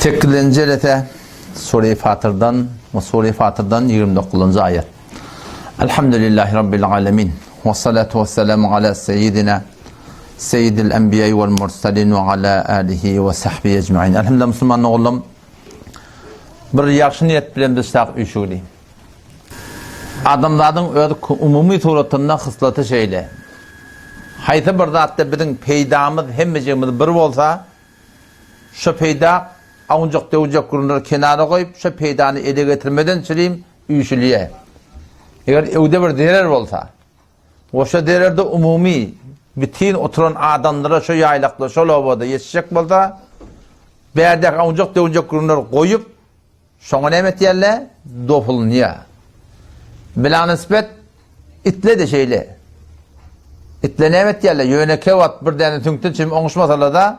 Sekizinji jelese Sure-i Fatyrdan we Sure-i Fatyrdan 29-njy aýat. Elhamdülillahi Rabbil alemin. We salatu we selamu ala seyyidina seyyidil enbiýa wal mursalin we ala alihi we sahbihi ecmaîn. Elhamdülillah musulman ogullarym bir ýagşy niýet bilen biz şak üýşügli. Adamzadyň öz umumy suratynda hyslaty şeýle. Haýsy bir zatda biziň peýdamyz hemmejigimiz bir bolsa, Şo peýda awunjak-döwünjek gürrüňleri kenara goýup, şo peýdany ele getirmeden çilim üýşülýär. Eger öwde bir zerer bolsa, we şo zerer-de umumy, bütin oturan adamlara şo ýaýlakda, şol obada ýetişjek bolsa, bärdäki awunjak-döwünjek gürrüňleri goýup, Şoňa näme etýärler? Dopulynýar. Bilanysbet itle-de şeýle. Itle näme etýärler? Ýönekeý wagt bir däne süňkden çim oňuşmasalar-da,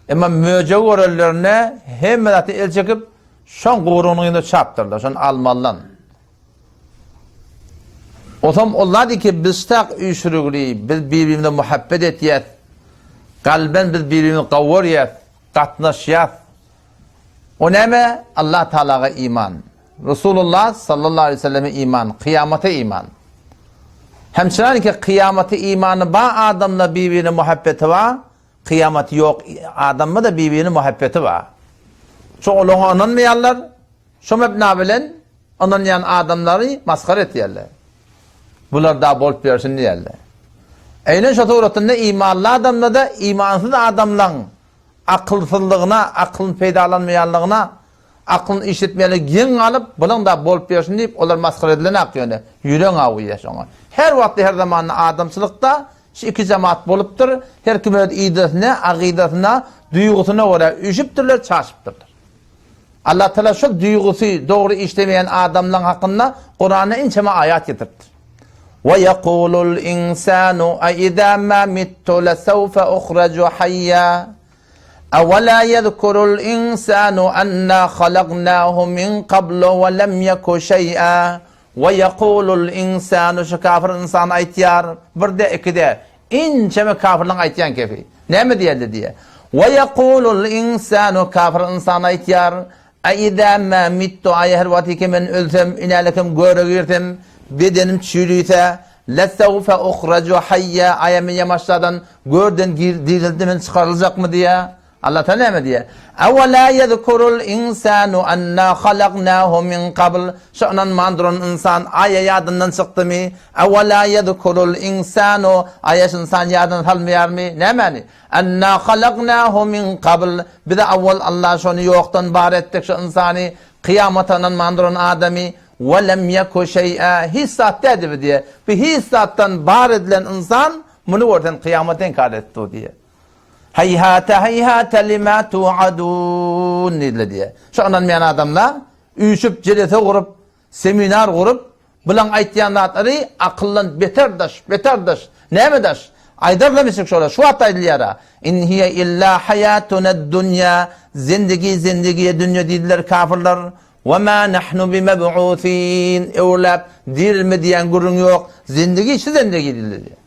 emma möjegi görenlerinde hemme zatdan el çekip, şoň gurugynyň ýüzüne çapdyrlar, şony almalydan. Osam onlar ki biz tak üýşürigli, biz bir-birimize muhabbet etýäs. Galben biz bir-birimizi gowy görýäs, gatnaşýas. O näme? Allah Tagalaga iman. Resulullah sallallahu aleýhi we selleme iman, kyýamata iman. Hemçinanki kyýamata imany bar adamda bir-birine muhabbeti bar, kyýamaty ýok adamda-da bir-birine muhabbeti bar. Şo ol oňa ynanmaýarlar, şo mebna bilen ynanýan adamlary masgara etýärler. Bular da bolup ýörsün diýýärler. Eýnen şo suratynda imanly adamda-da imansyz adamlaň Akylsyzlygyna, aklyny peýdalanmaýanlygyna, aklyny işletmeýänligine geň galyp, bulaň-da bolup ýörsün diýip, olar masgara edilenak ýöne, ýüregiň awuýar şoňa. Her wagtda, her zamanda adamçylykda şu iki jemaat bolupdyr, her kim öz idesine, agydasyna, duýgusyna görä üýşüpdirler, çaşypdyrlar. Allatagala şol duýgusy dogry işlemeýän adamlaň hakynda Kuranda inçeme aýat getiripdir. Ve yekulul insanu a iza ma mittu lesawfa uhraju hayya. Awala yezkurul insanu anna halaknahu min qablu ve lem yeku şey'a. Ve yekulul insanu şu kafir insan aýtýar, birde ikide Inçeme kafirleň aýtýan kefi. Näme diýerdi diýe. Ve yekulul insanu kafir ynsan aýtýar, A izâ mâ mittu aýa her wagt ki men ölsem, inälekem göre girsem, bedenim çüýrüse, lesewfe uhraju haýýa aýa men ýamaşjadan görden dirildim men çykaryljakmy diýe. Allah Taala näme diýýär? Awala ýezkurul insanu anna halaknahu min qabl. Şu ynanman duran ynsan aýa ýadyndan çykdymy? Awala ýezkurul insanu aýa şu ynsan ýadyna salmaýarmy? Nämäni? Anna halaknahu min qabl. Biz awwal Allah şony ýokdan bar etdik şu ynsany, kyýamata ynanman duran adamy. We lem ýeku şeý'a. Hiç zat däldi bu diýýär. Bu hiç zatdan bar edilen ynsan muny görsen kyýamaty inkar etdi diýýär. Heýhate heýhate lima tuadun diýdiler diýýär. Şu ynanmaýan adamlar üýşüp jelese gurup, seminar gurup, bulaň aýtýan zatlary akyldan beter daş, beter daş. Näme daş? Aýdarlar niçik şolar? Şu wagt aýdylýar-a. In hiýe illa haýatunad-dunýa, zindigi zindigiýe dünýe diýdiler kafirler. Wa ma nahnu bimeb'usin. Öwrüläp dirilme diýen gürrüň ýok. Zindigi şu zindigi diýdiler diýýär.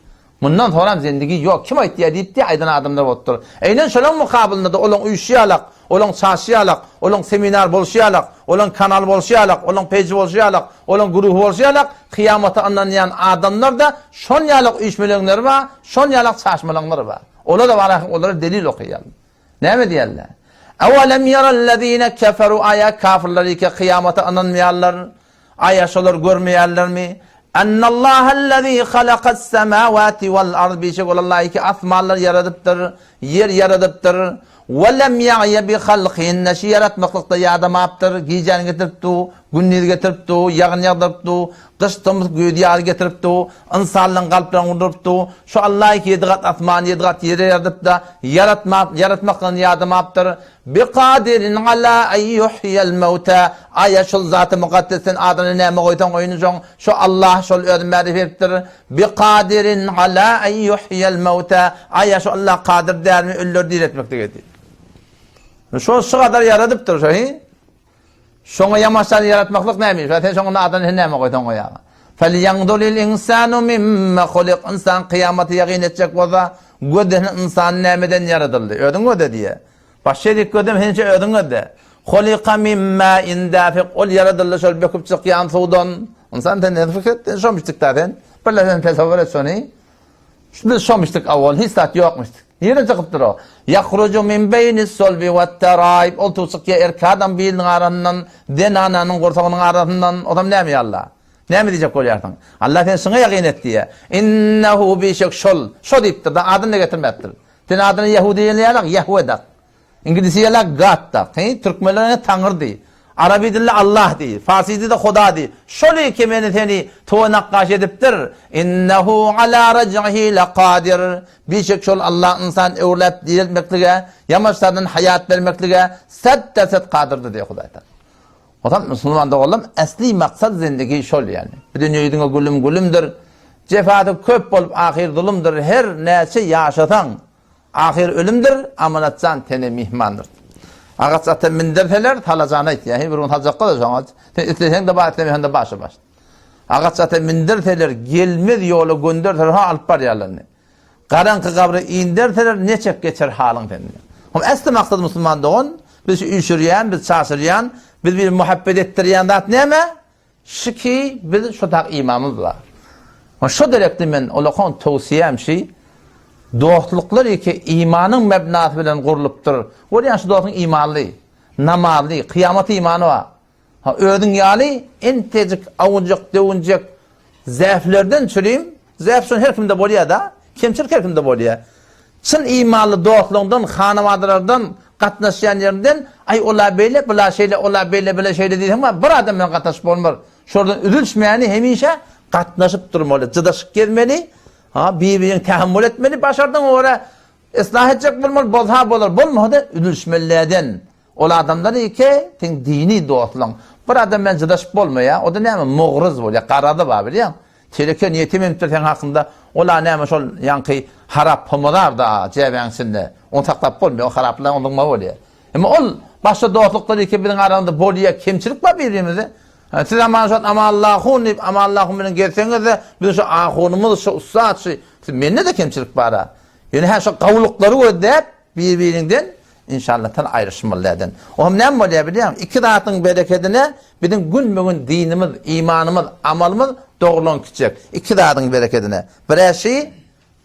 Mundan soram zendigi ýok, kim aýtýar diýip diýe aýdan adamlar bolupdyr. Eýnen şolaň mukabylynda-da olaň üýşi ýalak, olaň çaşy ýalak, olaň seminar bolşy ýalak, olaň kanal bolşy ýalak, olaň peji bolşy ýalak, olaň güruhy bolşy ýalak, kyýamata ynanýan adamlar-da şon ýalak üýşmeleňleri bar, şon ýalak çaşmalaňlary bar. Olar-da bar ahyr olara delil okaýarlar. Näme diýerler? Awalem ýarallezine keferu aýa kafirler ýeke kyýamata ynanmaýarlar. Aýa şolar görmeýärlermi? Ennallahellezî halakas-semâwâti wal-ard bişek ol Allah ki asmanlar ýaradypdyr, ýer ýaradypdyr. We lem ýa'ýe bi halkyhinne şu ýaratmaklykda ýadamapdyr, gijäni getirip du, gündiz getirip du, ýagyn ýagdyryp du, gyş, tomus, güýz, ýaz getirip du, ynsanlaryň kalplaryny gurduryp du. Şu Allah ki ýedi gat asmany, ýedi gat ýeri ýaradyp-da, ýaratmap, ýaratmakdan ýadamapdyr. Bikadirin ala en yuhyel mewta, Aýa şol Zaty Mukaddesden adyny näme goýsaň goýuny şoň, şo Allah şol özi märi beripdir. Bikadirin ala en yuhyel mewta, Aýa şo Allah kadyr dälmi ölüleri diriltmeklige diýip. Şo şu gadar ýaradypdyr şo hi. Şoňa ýamaşany ýaratmaklyk näme iş? Sen şoňa adyny sen näme goýsaň goýaga. Felýanzuril insanu mimma hulik, Ynsan kyýamaty ýagyn etjek bolsa, gözlesin ynsan nämeden ýaradyldy. Özüň gözle diýýär. Baş şerik gözleme, sen şe özüň gözle. Hulika min ma'in dafiq. Ol ýaradyldy şol böküp çykýan suwdan. Ynsan sen nädip pikir etdiň? Şomuşdyk-da sen. Birle sen tesewwür et şony. Biz şomuşdyk awwal, hiç zat ýokmuşdyk. Nireden çykypdyr o? Ýahruju min beýnis sulbi wat-teraib. Ol suw çykýar erkek adam biliniň arasyndan, zenananyň gursagynyň arasyndan. Ozam näme ýa Allah? Näme diýjek bolýarsyň? Allah seni şuňa ýakyn et diýýär. Innehu bişek şol, şo diýipdir-de, adyny-da getirmäpdir. Sen adyny ýehudiýalyýalak Ýehwe dak. Iňlisýalak God dak. He, türkmenler Taňry diý. Arabi dilde Allah diý. Farsi dilde Huda diý. Şol iki meni seni tuwa nakgaş edipdir. Innehu ala raj'ihi lakadir. Bişek şol Allah ynsan öwrüläp direltmeklige, ýamaçlardan haýat bermeklige set-de-set kadyrdyr diýýär Hudaý Tagala. Ozal musulman doganlarym äsli maksat zindigi şol ýaly. Bu dünýe ýüzüňe gülüm gülümdir. Jefasy köp bolup ahyr zulumdyr. Her näçe ýaşasaň ahyr ölümdir. Amanatjan tene myhmandyr. Agaç ata mindirseler salajany aýtýar. Heý bir gün saljakda-da şoňa. Sen isleseň-de bar islemeseň-de bar şo baş. Agaç ata mindirseler gelmez ýola gönderseler ha alyp barýarlar indi. Garaňky gabra inderseler neçek geçer halyň sende. Hom äsli maksat musulman dogan, biz şu üýşürýän, biz çaşyrýan, biz bir muhabbet etdirýän zat näme? Şu ki biz şu tak imamymyz bar. Hom şu derekde men olakan towsiýäm şi dostluklar ýeke imanyň mebnasy bilen gurlupdyr. Görýän şu dostuň imanly, namazly, kyýamata imany bar. Ha özüň ýaly entejik awunjak-döwünjek zäflerden çürim, zäf şon her kimde bolýar-da, kemçilik her kimde bolýar. Çyn imanly dostlaryňdan, hanabadalardan, gatnaşýan ýeriňden, aý ol-a beýle, bul-a şeýle, ol-a beýle, bul-a şeýle diýseň bar, bir adam bilen gatnaşyp bolmaz. Şolardan üzülişmäni hemişe gatnaşyp durmaly, jydaşyp gezmeli, ha bir-biriňi tähemmül etmeli, başardygyňa görä yslah etjek bolmaly, bolsa bolar, bolmasa-da üzülişmelilerden. Ol adamlar eke seň dini dostlaň. Bir adam bilen jydaşyp bolmaýa, o-da näme mugryz bolýa, garazy bar bilýäň. Teleke niýetem edipdir seň hakynda, ol-a näme şol ýaňky harap pomodar-da jäbäň içinde. Ony saklap bolmaýa, o haraplar ony zyňma bolýa. Emma ol başga dostluklar eke biziň aramyzda bolýa, kemçilik bar bir-birimizde. Siz aman şo Amanllahun diýip, Amanllahun bilen gezseňiz-de, biziň şu ahunymyz, şu ussat, şu mende-de kemçilik bar-a. Ýöne hä şo gowulyklary gözläp, Bir-biriňden inşallah aýryşmaly däden. O hem näme bolýar bilýäňmi? Iki zatyň berekedine biziň günbe-gün dinimiz, imanymyz, amalymyz dogrulanyp gitjek. Iki zadyň berekedine. Biräşi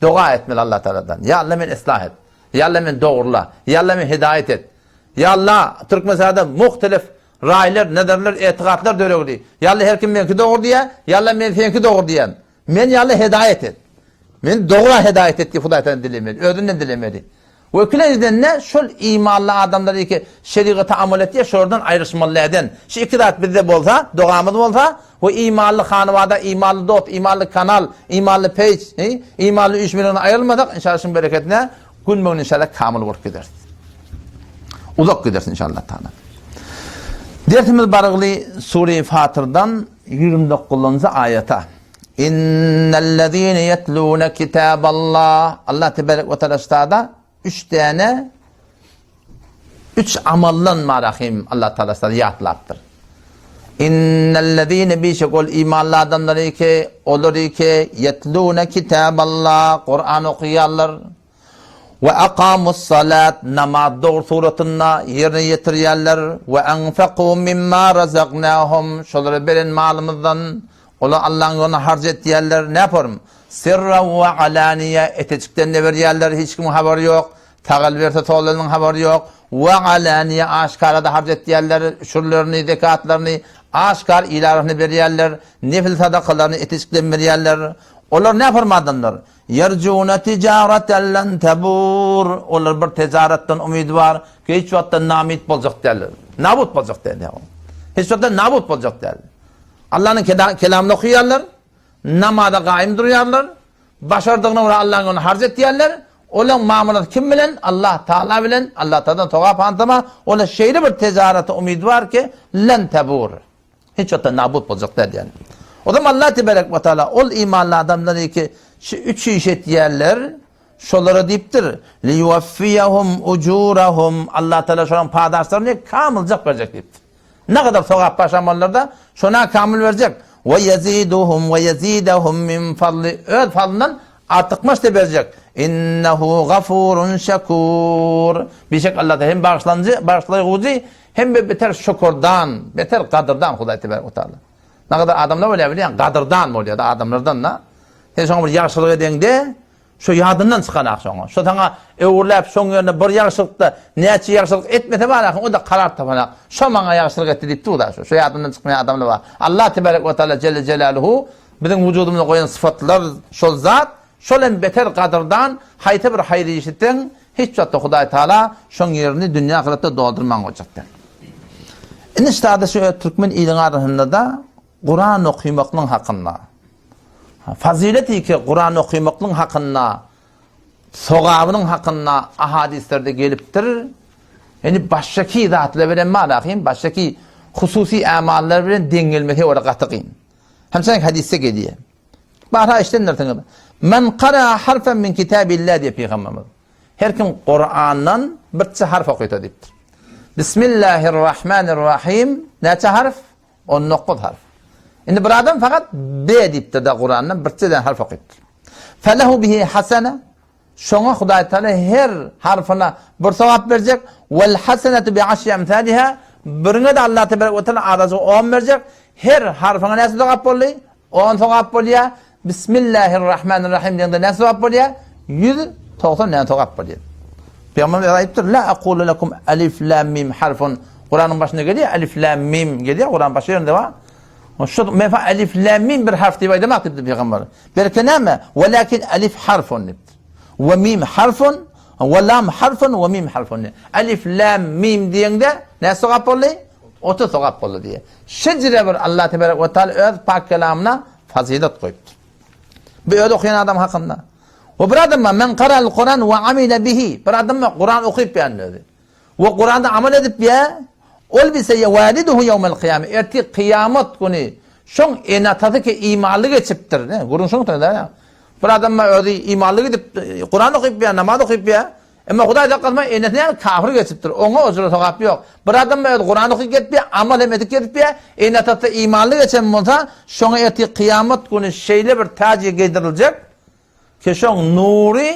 doga etmeli Allah Tagaladan. Ýa Allah meni yslah et. Ýa Allah meni dogrula. Ýa Allah meni hidaýat et. Ýa Allah Türkmenistanda muhtelif raýlar, nazarlar, etigatlar döregdi. Ýa Allah her kim meňki dogry diýýär. Ýa Allah men seňki dogry diýýän. Men ýaly hedaýat et. Meni dogra hedaýat et diýip Hudaýdan dilemeli, özünden dilemeli. We ikilenjiden-de şol imanly adamlar iki şerigata amal etýär, şolardan aýryşmaly däden. Şu iki zat bizde bolsa, dogamyz bolsa we imanly hanawada, imanly dost, imanly kanal, imanly peýj, imanly üýşmeleňden aýrylmasak, inşallah şuň bereketine günbe-gün inşallah kamyl bolup gideris. Uzak gideris inşallah taala. Dersimiz barygly Sure-i Fatyrdan 29-njy aýata. Innellezine yetlune kitaballah. Allah tebarek we taala ştada üç däne üç amaldan marahim Allah taala ştada ýatlapdyr. Innellezine bişek ol imanly adamlary ki, olary ki yetlune kitaballah, Kur'an okuýarlar. We akamus-salat, namaz dogry suratynda ýerine ýetirýärler, we anfaku mimma razaknahum, şolara beren malymyzdan olar Allahyň ýolunda harç etýärler, näporm? Sirran we alaniýe, etejikden-de berýärler, hiç kimiň habary ýok, sag el berse sol eliniň habary ýok, we alaniýe, aşgara-da harç etýärler, üşürlerini, zekatlaryny aşgar il arasynda berýärler, nefil sadakalaryny etejikden berýärler. Olar näporm adamlar? Ýerjuna tijareten len tebur, olar bir tejaretden umydy bar, ki hiç wagtda namit boljak däldir. Nabut boljak däl ýa. Hiç wagtda nabut boljak däl. Allanyň kelamyny okaýarlar, namaza gaýym durýarlar, başardygyna görä Allanyň ýolunda harç etýärler. Olaryň mamalasy kim bilen? Allah Taala bilen. Allah Taaladan sogap hantama. Olar şeýle bir tejarete umydy bar ki, len tebur. Hiç wagtda nabut boljak däl ýaly. O zaman Allah tebarek we taala ol imanly adamlary ki şu üç iş etýärler, şolara diýipdir, liyuwaffiyahum ujurahum. Allah taala şolaryň padaşlaryny kamyljak berjek diýipdir. Ne kadar sogap baş amallarda şona kamyl berjek. We yeziduhum we yezidahum min fadli. Öz fadlyndan artykmaç da berjek. Innehu gafurun şekur. Bişek Allah hem bagyşlanyjy, bagyşlaýjy, hem de beter şükürdan, beter gadyrdan Hudaý tebarek we taala. Ne kadar adamlar bolýar bilýän, gadyrdan bolýar da adamlardan da. Sen şoňa bir ýagşylyk edeňde, Şo ýadyndan çykanak şoňa. Şo saňa öwrüläp şoň ýerine bir ýagşylykda näçe ýagşylyk etmese barakyň o-da karar tapanak. Şo maňa ýagşylyk etdi diýip dur-da şo. Şo ýadyndan çykmaýan adamlar bar. Allah tebarek we taala jelle jelaluhu biziň wujudymyza goýan syfatlar şol zat, şol hem beter gadyrdan haýsy bir haýyr iş etseň hiç wagtda Hudaý taala şoň ýerini dünýä ahyretde doldurman goýjak däl. Indi ştada şu türkmen iliň arasynda-da Kuran okymaklyň hakynda. Fazilet ki Kuran okymaklyň hakynda, sogabynyň hakynda ahadislerde gelipdir. Ýani başgaki zatlar bilen malahim, başgaki hususy amallar bilen deň gelmesi ora gaty kyn. Hem sen hadisde gelýär. Bara eşdendirsiňiz. Men kara harfen min kitabillah diýip pygamberimiz. Her kim Kurandan birçe harf okysa diýipdir. Bismillahirrahmanirrahim. Näçe harf? 19 harf. Indi bir adam fakat B diýipdir-de Kurandan birçeden harf okypdyr. Felehu bihi hasene Şoňa Hudaý Teala her harfyna bir sogap berjek. Vel hasenatu bi aşri emsaliha Biriňe de Allah tebarek we teala azajyk 10 berjek. Her harfyňa näçe sogap boldy? 10 sogap bolýar. Bismillahirrahmanirrahim diýende näçe sogap bolýar? 190 näçe sogap bolýar. Pygamberimiz aýdypdyr, La aqulu lekum alif lam mim harfun. Kuranyň başynda gelýär, alif lam mim gelýär, Kuran başga ýerinde bar. Şu mefa alif lam mim bir harf diýip aýdamak diýipdir pygamber. Belki näme? Walakin alif harfun diýipdir. We mim harfun, we lam harfun, we mim harfun. Alif lam mim diýende näçe sogap boldy? 30 sogap boldy diýýär. Şejere bir Allah tebarek we taala öz pak kelamyna fazilet goýupdyr. Bu öz okaýan adam hakynda. We bir adam bar, men karal Kuran we amile bihi. Bir adam bar, Kuran okyp ýan özi. We Kuranda amal edip ýa, ol bise ýa waliduhu ýewmel kyýame. Ertir kyýamat güni şoň ene-atasy ki imanly geçipdir. Ne, gürrüň şoň da. Bir adam bar özi imanly gidip Kuran okyp ýa, namaz okyp ýa, Emma Hudaý saklasyn, enesi näme kafir geçipdir, oňa ojra sogap ýok. Bir adam öz Kuran okyp gezipýär, amal hem edip gezipýär, ene-atasy imanly geçen bolsa, şoňa ertir kyýamat güni şeýle bir täji geýdiriljek, ki şoň nury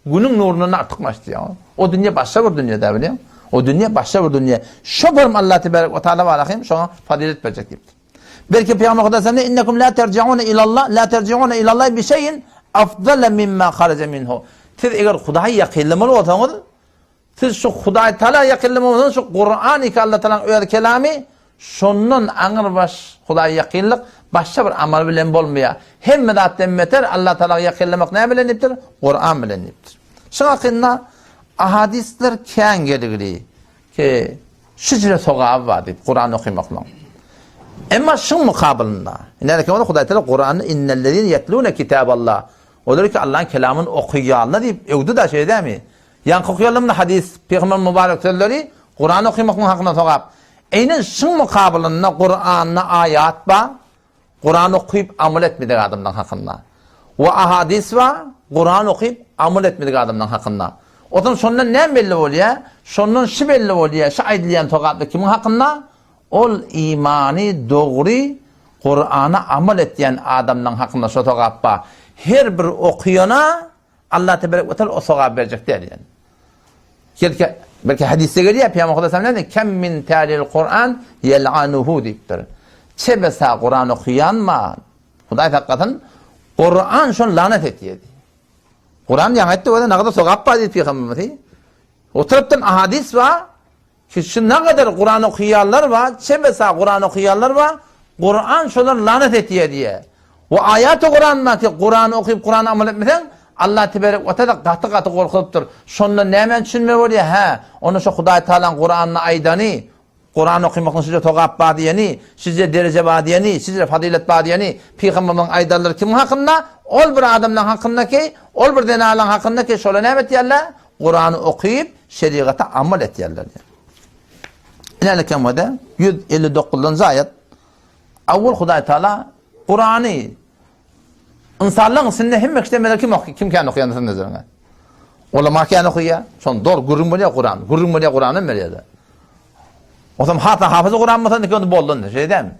günüň nurundan artykmaç diýýär. O dünýe başga bir dünýe dä bilýäň. O dünýe başga bir dünýe. Şo bir Allah tebarek we taala barahym şoňa fazilet berjek diýipdir. Belki Pygamber Hudaý sallam innekum la terji'un ilallah la terji'un ilallah bi şeyin afdala mimma kharaja minhu. Siz eger Hudaýa ýakynlamaly bolsaňyz, siz şu Hudaý Taala ýakynlamaly bolsaňyz, şu Kur'an iki Allah Taalanyň öz kelamy, şondan aňyr baş Hudaýa ýakynlyk başga bir amal bilen bolmaýar. Hemme zatdan beter Allah Taala ýakynlamak näme bilen diýipdir? Kur'an bilen diýipdir. Şu hakynda ahadisler kän gelgili. Ki, şüjre sogaby bar diýip, Kuran okymaklygyň. Emma şuň mukabylynda, nädeki bolsa Hudaý Teala Kuranda innellezine yetlune kitaballah. Olar ki Allah'ın kelamyny okaýarlar diýip öwdi da şeýle dämi? Ýaňky okaýarlar hadis, pygamber mübarek sözleri Kuran okamaklygyň hakynda sogap. Eýnen şuň mukabylynda Kuranda aýat bar. Kuran okyp amal etmedik adamlaryň hakynda. We ahadys bar, Kuran okyp amal etmedik adamlaryň hakynda. Onsoň şondan näme belli bolýar? Şondan şu belli bolýar, şu aýdylýan sogaplar kimiň hakynda? Ol imany dogry, Kurana amal etýän adamlaryň hakynda şo sogap bar. Her bir okaýana Allah tebarek we teala o sogaby berjek däl ýani. Belki, belki hadisde gelýär, Pygamber Hudaý sallam näme Kem min talil Kur'an yel'anuhu diýipdir. Çebesa Kur'an okuýan ma Hudaý saklasyn, Kur'an şony lanet etýär. Kur'an ýaňy aýtdy, o nagada sogap bar diýip Pygamberimiz. O tarapdan ahadis bar, Ki şu nagadar Kuran okuýanlar bar, çebesa Kuran okuýanlar bar, Kuran şolar lanet etýär diýýär. We aýaty Kuran bar ki, Kurany okyp Kurana amal etmeseň, Allah teberek we teala gaty gaty gorkuzypdyr. Şondan nämäni düşünmeli bolýar? Hä, onda şo Hudaý Tagalaň Kuranda aýdany, Kuran okymakdan şije sogap bar diýeni, şije dereje bar diýeni, şije fazylet bar diýeni, pygamberimiziň aýdanlary kimiň hakynda? Ol bir adamlaň hakynda ki, ol bir zenanlaň hakynda ki, şolar näme etýärler? Kurany okyp, şerigata amal etýärler diýýär. Ine kemede 159-njy aýat. Awwal Hudaý Taala Kurany insanlaryň içinde hemme kişiden beter kim oky, kim kän okaýan diýsin nazarňa. Ulama kän okaýar, şon dogry gürrüň bolýar Kuran, gürrüň bolýar Kurany berýär. Osam hata hafyz Kuran bolsa indi onda boldy indi, şeýle dälmi?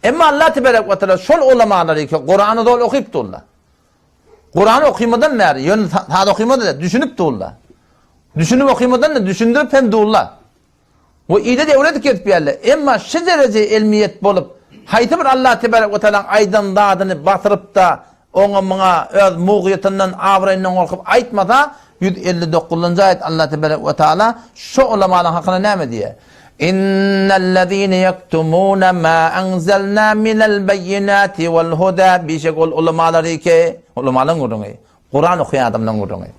Emma Allah tebarek we taala şol ulamalary ki Kurany doly okyp durlar. Kurany okymadan bäri, ýöne sada okymady-da, düşünip durlar. Düşünip okymadan-da, düşündirip hem durlar. We ile döwlet gezip ýärler. Emma şu dereje elmiýet bolup, haýsy bir Allah tebarek we taalaň aýdan zadyny basyryp-da, oňa muňa öz mugyýetinden, abraýyndan gorkup aýtmasa, 159-njy aýat Allah tebarek we taala şo ulamalaryň hakynda näme diýýär? Innellezine ýektumuna ma anzalna minel beýinati wal huda bişek ol ulamalary ki, ulamalaryň gürrüňi. Kuran okaýan adamlaryň gürrüňi.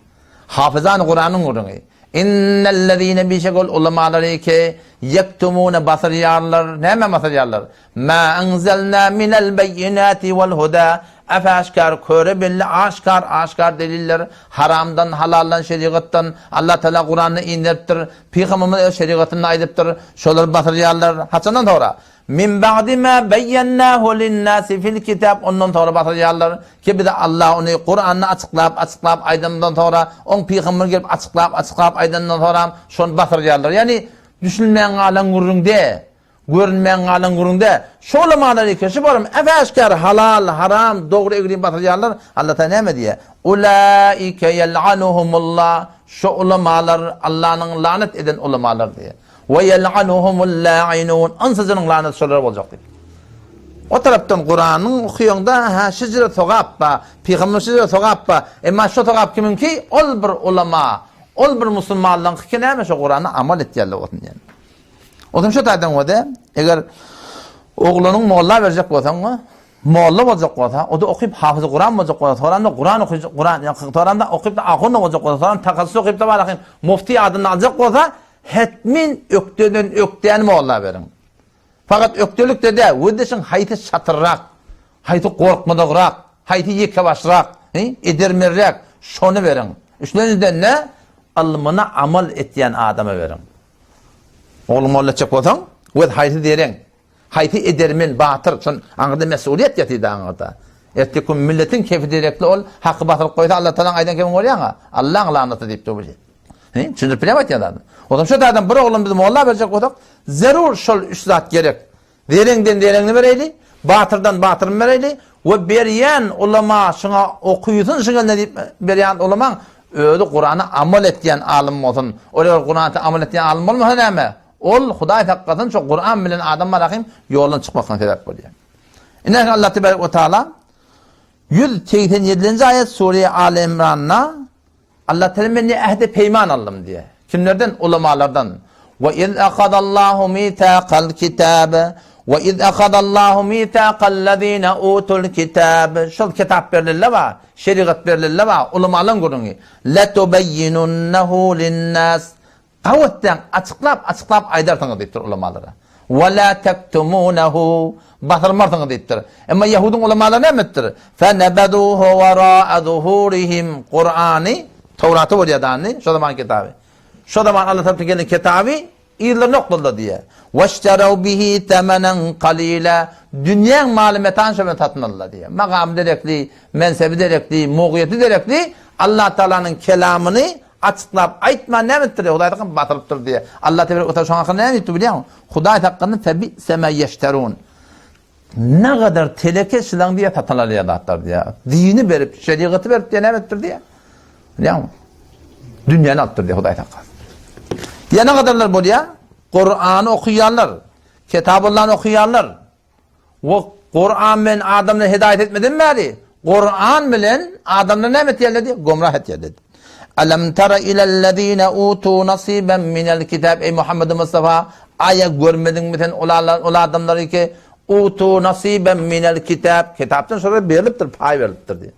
Hafyzany Kuranyň gürrüňi. Innellezine bişek ol ulamalary ki ýektumuna basyrýarlar. Näme basyrýarlar? Ma anzalna minel beýinati wal huda Äp-äşgär, köre belli, aşgär, aşgär deliller, haramdan, halaldan, şerigatdan, Allah Tagala Kuranda inderipdir, Pygamberimiz öz şerigatynda aýdypdyr, şolary basyrýarlar. Haçandan soňra? Min ba'di ma beýennahu linnasi fil kitab ondan soňra basyrýarlar ki bize Allah ony Kuranda açyklap, açyklap aýdanyndan soňra, oň pygamberi gelip açyklap, açyklap aýdanyndan soňram şony basyrýarlar. Ýagny düşünmän galan gürrüň dä. Görünmän galan gürrüň dä. Şo ulamalar eken, şu baram äp-äşgär halal, haram, dogry egri basyrýarlar. Allah Taala näme diýýär? Ulaike ýel'anuhumullah. Şo ulamalar Allanyň lanet eden ulamalar diýýär. We ýel'anuhumul la'inun. Ynsyjynyň lanaty şolara boljak diýip. O tarapdan Kuranyň okuýaňda ha şijre sogap ba, pygamber şijre sogap ba. Emma şo sogap kimiňki? Ol bir ulama, ol bir musulmanlaryňky ki näme şo Kurana amal etýärler bolsun diýen. Onsoň şo taýdan bolsa, eger oglanyň molla berjek bolsaň, molla boljak bolsa, o-da okyp hafyzy Kuran boljak bolsa, soramda Kuran okyjak, Kuran, soramda okyp da ahun boljak bolsa, soram takassus okyp da barahym mufti adyny aljak bolsa, hetmin ökdeden ökdäni molla beriň. Fakat ökdelik-de däl, wezdeşiň haýsy şatyrrak, haýsy gorkmadagrak, haýsy ýekebaşrak, edermenräk, şony beriň. Üçlenjiden-de ylmyna amal etýän adama beriň. Ogluň molla etjek bolsaň, wez haýsy zereň, haýsy edermen, batyr, şon aňyrda mesulyýet ýatyda aňyrda. Erteki gün milletiň kefi derekli ol haky basyryp goýsa Allah Tagalaň aýdan kebin bolýaňa. Allaň lanaty diýip dur bu. He, düşündirip bilýäňmi aýtýan zadymy? O zaman şo adam bir oglan biz molla berjek bolsak, zerur şol üç zat gerek. Zereňden zereňini bereýli, batyrdan batyryny bereýli we berýän ulama şuňa okysyn şuňa ne diýip berýän ulamaň özi Kurana amal etýän alym bolsun. Ol eger Kurana amal etýän alym bolmasa näme? Ol Hudaý saklasyn şo Kuran bilen adam barahym ýoldan çykmakdan sebäp bolýar. Ine Allah tebarek we taala 187-nji aýat Sure Al Imranda Allah Teala men ne ähdi peýman aldym diýýär. Kimlerden? Ulamalardan. Wa iz akadallahu mithaqal kitab wa iz akadallahu mithaqallazina utul kitab. Şol kitap berilende bar, şerigat berilende bar, ulamalaryň gürrüňi. Latubayyinunnahu linnas. Gawatdan açyklap, açyklap aýdarsyňyz diýipdir ulamalara. Wa la taktumunahu basyrmarsyňyz diýipdir. Emma ýahudyň ulamalary näme etdir? Fe nebeduhu wara'a zuhurihim Kurany Towraty bolýar dany, şo zaman kitaby. Şo zaman Allah tarapyndan gelen kitaby yzlaryna okladylar diýýär. Weşteraw bihi temanen qalila dünýäň maly metany şo bilen satyn aldylar diýýär. Magamy derekli, mensebi derekli, mugyýeti derekli Allah Taalanyň kelamyny Açyklap aýtman näme edipdir diýýär, Hudaý sakyn basyrypdyr diýýär. Allah tebarek we taala şoň hakynda näme diýipdir bilýäňmi? Hudaý sakyn febi'se ma ýeşterun. Nagadar teleke şylaň diýýär satyn alýan zatlar diýýär. Dini berip, şerigaty berip diýýär näme edipdir diýýär. Bilýäňmi? Dünýäni alypdyr diýýär Hudaý sakyn. Diýýär nagadarlar bolýar? Kurany okaýarlar, Kitabullany okaýarlar. We Kuran bilen adamlary hidaýat etmeden bäri, Kuran bilen adamlary näme etýärler diýip, gomrah etýärler. Alam tara ilellezine utu nasiban minel kitab Ey Muhammed Mustafa, aýa görmediňmi sen ol adamlary ki utu nasiban minel kitab kitapdan şolara berlipdir, paý berlipdir diýip.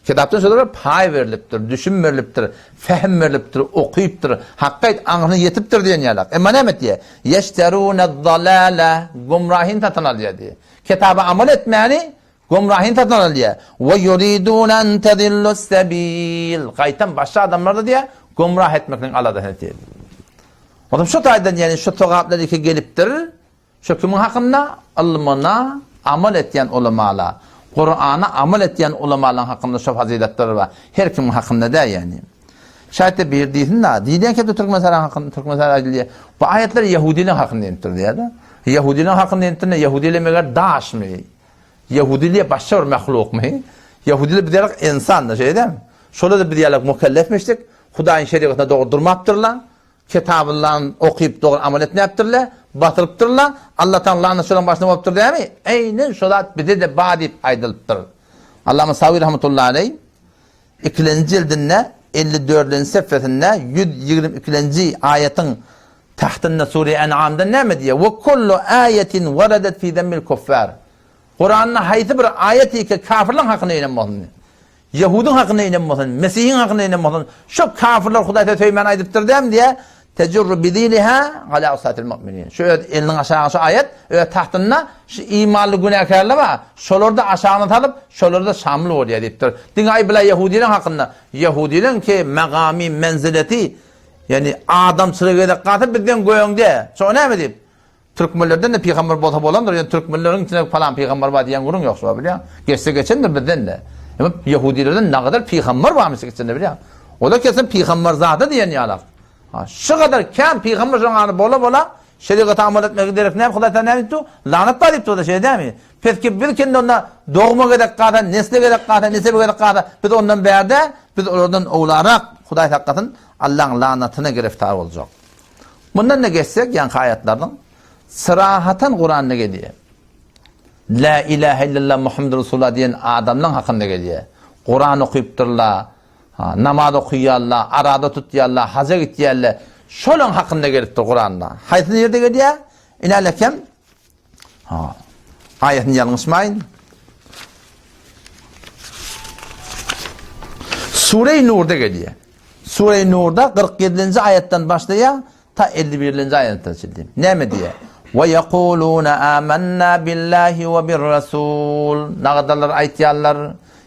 Kitapdan şolara paý berlipdir, düşüm berlipdir, fähm berlipdir, okypdyr, hakga aňryna ýetipdir diýen ýalak. Emma näme etýär? Ýeşterûne-zalâle, gümrahyny satyn alýar diýýär. Kitaba amal etmäni gümrahyny satyn alýar. We ýuridûne en tezillus-sebîl, gaýtam başga adamlary-da diýýär, gümrah etmekligiň aladasyny etýär. Onsoň şu taýdan ýagny şu sogaplar iki gelipdir. Şu kimiň hakynda? Ylmyna amal etýän ulamala. Kurana amal etýän ulamalaň hakynda şo fazyletler bar. Her kimiň hakynda däl ýagny. Şaýat bir diýsin da, diýilýän kepde türkmen saraň hakynda türkmen saraý aýdylýar. Bu aýatlar ýehudileň hakynda inipdir diýýär-de. Ýehudileň hakynda inipdir, ýehudiler meger daşmy? Ýehudiler başga bir mahlukmy? Ýahudylar biz ýaly ynsandy, şeýle dälmi? Şolar-da biz ýaly mukellefmişdik. Hudaýyň şerigatyna dogry durmapdyrlar. Kitabyny okyp dogry amal etmäpdirler, batyrypdyrlar. Allatagalaň lagnaty şolaryň başyna bolupdyr dälmi? Eýnen şo zat bize-de bar diýip aýdylypdyr. Allama Sawi rahmetullahi aleý ikilenji jildinde 54-nji sefesinde 122-nji aýatyň tahtynda sure En'amda näme diýýär? Ve kullu aýetin waradat fi zemmil kuffar. Kuranda haýsy bir aýat ýeke kafirleň hakyna inen bolsun. Ýehudyň hakyna inen bolsun, Mesihiň hakyna inen bolsun, şo kafirler Hudaý söz söýmän aýdypdyr dämi diýýär, Tejurru biziliha ala usatil mu'minin. Şu öz eliniň aşagyna şu aýat öz tahtynda şu imanly günäkärler bar, şolar-da aşagyna salyp, şolar-da şamyl bolýar diýipdir. Diňe aý bile ýehudylaryň hakynda, ýehudylaryň ki magamy, menzileti, ýagny adamçylyga gezek galsa bizden göňde. Şo näme diýip? Türkmenlerden-de pygamber bolsa bolandyr, ýöne türkmenleriň içinde palan pygamber bar diýen gürrüň ýok şular bilýäň. Geçse geçendir bizden-de. Emma ýehudilerden nagadar pygamber barmyş içinde bilýäň. Olar kelsin pygamberzada diýen ýalak. Ha, şu gadar kän pygamber şoň any bola bola şerigata amal etmegiň derek näme Hudaý taala näme diýipdi? Lanat bar diýipdi o-da şeýle dälmi? Peski biz kende onda dogma gezek galsa, nesle gezek galsa, nesebe gezek galsa, biz ondan bärde, biz olardan owlarak Hudaý saklasyn, Allaň lanatyna giriftar boljak. Mundan-da geçsek, ýaňky aýatlaryň syrahatan Kuranda gelýär. La ilahe illallah Muhammedur Resulullah diýen adamlaryň hakynda gelýär. Kuran okypdyrlar, namaz okaýarlar, arada tutýarlar, haja gitýärler. Şolaryň hakynda gelipdir Kuranda. Haýsy ýerde gelýär? Inälekem Ha. Aýatyny ýalňyşmaýyn. Sure-i Nurda gelýär. Sure-i Nurda 47-nji aýatdan başlaýar, ta 51-nji aýatda çenli. Näme diýýär? Wa yaquluna amanna billahi we bir rasul. Nagadarlar aýtýarlar.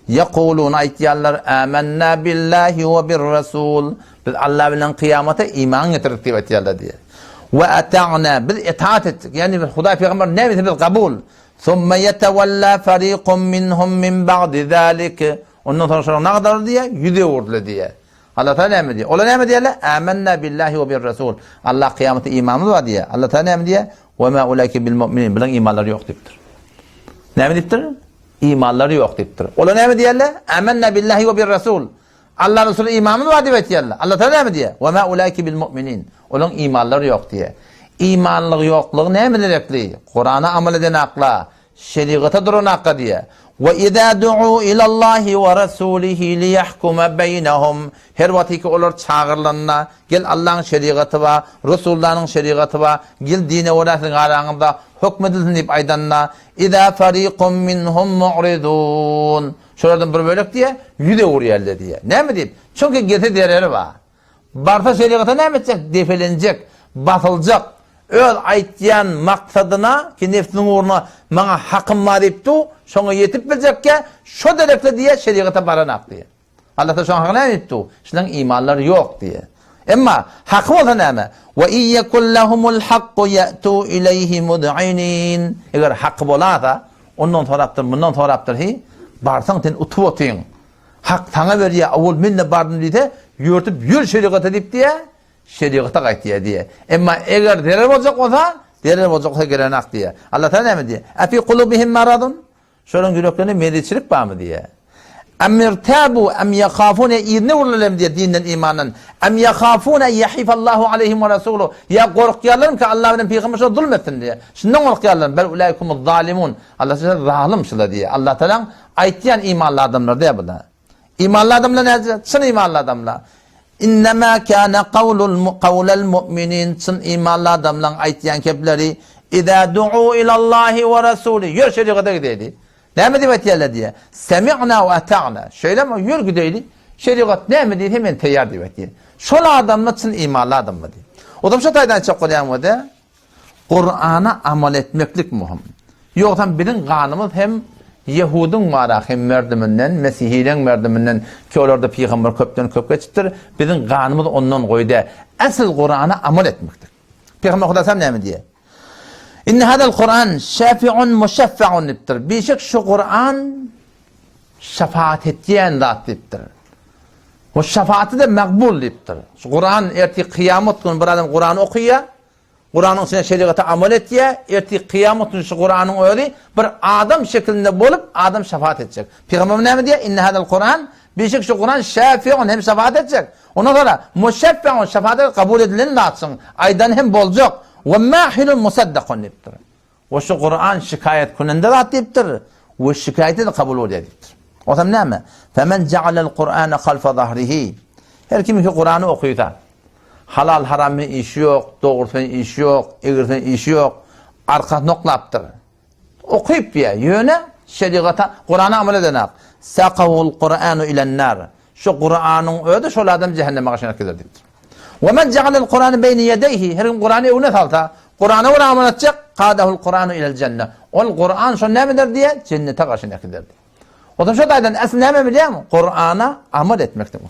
Yaquluna aýtýarlar amanna billahi we bir rasul. Biz Allah bilen kyýamata iman getirdik diýip aýtýarlar diýýär. We ata'na biz itaat etdik. Ýagny biz Hudaý pygamber näme diýse biz kabul. Summa yetawalla fariqun minhum min ba'di zalik. Ondan soň şonuň nagdar diýýär, ýüz öwürdiler diýýär. Allah Taala näme diýýär? Olar näme diýýärler? Amanna billahi we bir rasul. Allah kyýamata imanymyz bar diýýär. Allah Taala näme diýýär? We ma ulaike bil mu'minin. Bilen imanlary ýok diýipdir. Näme diýipdir? Imanlary ýok diýipdir. Olar näme diýýärler? Amanna billahi we bir rasul. Allah Resuly imanymyz bar diýip aýtýarlar. Allah Taala näme diýýär? Wa ma ulaike bil mu'minin. Olaryň imanlary ýok diýýär. Imanlygy ýoklugy näme derekli? Kurana amal eden akla, şerigata duran akla diýýär. Wa iza du'u ilallahi wa rasulihi liyahkuma beýnehum. Her wagtyky olar çagyrylanda, gel Allahyň şerigaty bar, Resullanyň şerigaty bar, gel dine görä siziň araňyzda hökm edilsin diýip aýdanda, iza fariqun minhum mu'ridun. Şolardan bir bölek diýýär, ýüz öwürýärler diýýär. Näme diýip? Çünki gelse zereri bar. Barsa şerigata näme etjek? Depelenjek, basyljak. Öz aýtýan maksadyna, ki nefsiniň ugruna maňa hakym bar diýip dur, şoňa ýetip biljekkä, şo derekde diýýär, şerigata baranak diýýär. Allah Taala şoň hakyna näme diýip dur? Şularyň imanlary ýok diýýär. Emma haky bolsa näme? Wa iýekul lahumul hakku ýatu ileýhi mud'inin. Eger haky bolasa, Ondan sorapdyr, mundan sorapdyr, heý, barsaň sen utup otyň. Hak saňa berýär, owal men-de bardym diýse, ýörtüp ýör şerigata diýip diýýär, şerigata gaýtýar diýýär. Emma eger zerer boljak bolsa, zerer boljak bolsa gerenak diýýär. Allah Taala näme diýýär? Efi kulubihim maradun? Şolaryň ýüreklerinde mezitçilik barmy diýýär. Em irtabu em yahafun yzyna öwrülermi diýýär dinden imandan. Em yahafun en yahifallahu aleyhim we rasuluhu. Ýa gorkýarlarmy ki Allah bilen pygamber şolara zulm etsin diýýär. Şundan gorkýarlar. Bel ulaikumuz zalimun. Allah şolar zalym şular diýýär. Allah Taalaň aýtýan imanly adamlar diýýär bular. Imanly adamlar näce? Çyn imanly adamlar. Innema kana kawlul kawlal mu'minin çyn imanly adamlaryň aýtýan kepleri Iza du'u ilallahi we rasuli. Ýör şerigata gideýli. Näme diýip aýtýarlar diýýär. Semi'na we ata'na. Şeýlemi? Ýör gideýli. Şerigat näme diýse men taýýar diýip aýtýar. Şol adamlar çyn imanly adamlar diýýär. Ozam şu taýdan aýtjak bolýan bolsa, Kur'ana amal etmeklik möhüm. Ýogsam biziň ganymyz hem Ýehudyň bara hem merdiminden, Mesihileň merdiminden ki olarda pygamber köpden köp geçipdir. Biziň ganymyz ondan goý däl. Äsl Kur'ana amal etmeklik. Pygamber Hudaýam näme diýýär? Inne hadal Kur'an şafi'un muşeffa'un diýipdir. Bişek şu Kur'an şefaat etýän zat diýipdir. Bu şefaaty da makbul diýipdir. Şu Kur'an ertir kıyamet günü bir adam Kur'an okuýar. Kuranyň içinde şeriata amal etýär, ertir kyýamat günü şu Kuranyň özi bir adam şeklinde bolup, adam şefaat etjek. Pygamberimiz näme diýýär? Inne hadal Kuran, bişek şu Kuran şafiun hem şefaat etjek. Ondan sonra muşeffeun şefaat kabul edilen zatsyň, aýdan hem boljak. We mahilun musaddakun diýipdir. We şu Kuran şikaýat kününde zat diýipdir. We şikaýaty de kabul bolýar diýipdir. Osam näme? Femen ja'alal Kur'ana halfa zahrihi. Her kim ki Kurany okysa, halal haram bilen işi ýok, dogrusy bilen işi ýok, egrisi bilen işi ýok, arkasyny oklapdyr. Okyp diýýär, ýöne şerigata, Kurana amal edenak. Sakahul Kur'anu ilen-nar. Şu Kuranyň özi şol adam cehenneme gaşyna gider diýipdir. Ve men ja'alel Kur'anu beýne ýedeyhi, her kim Kurany öňüne salsa, Kurana görä amal etjek, kadahul Kur'anu ilel jenne. Ol Kur'an şony näme eder diýýär? Jennete gaşyna gider diýýär. Otam şo taýdan asl näme bilýärmi? Kur'ana amal etmekdir.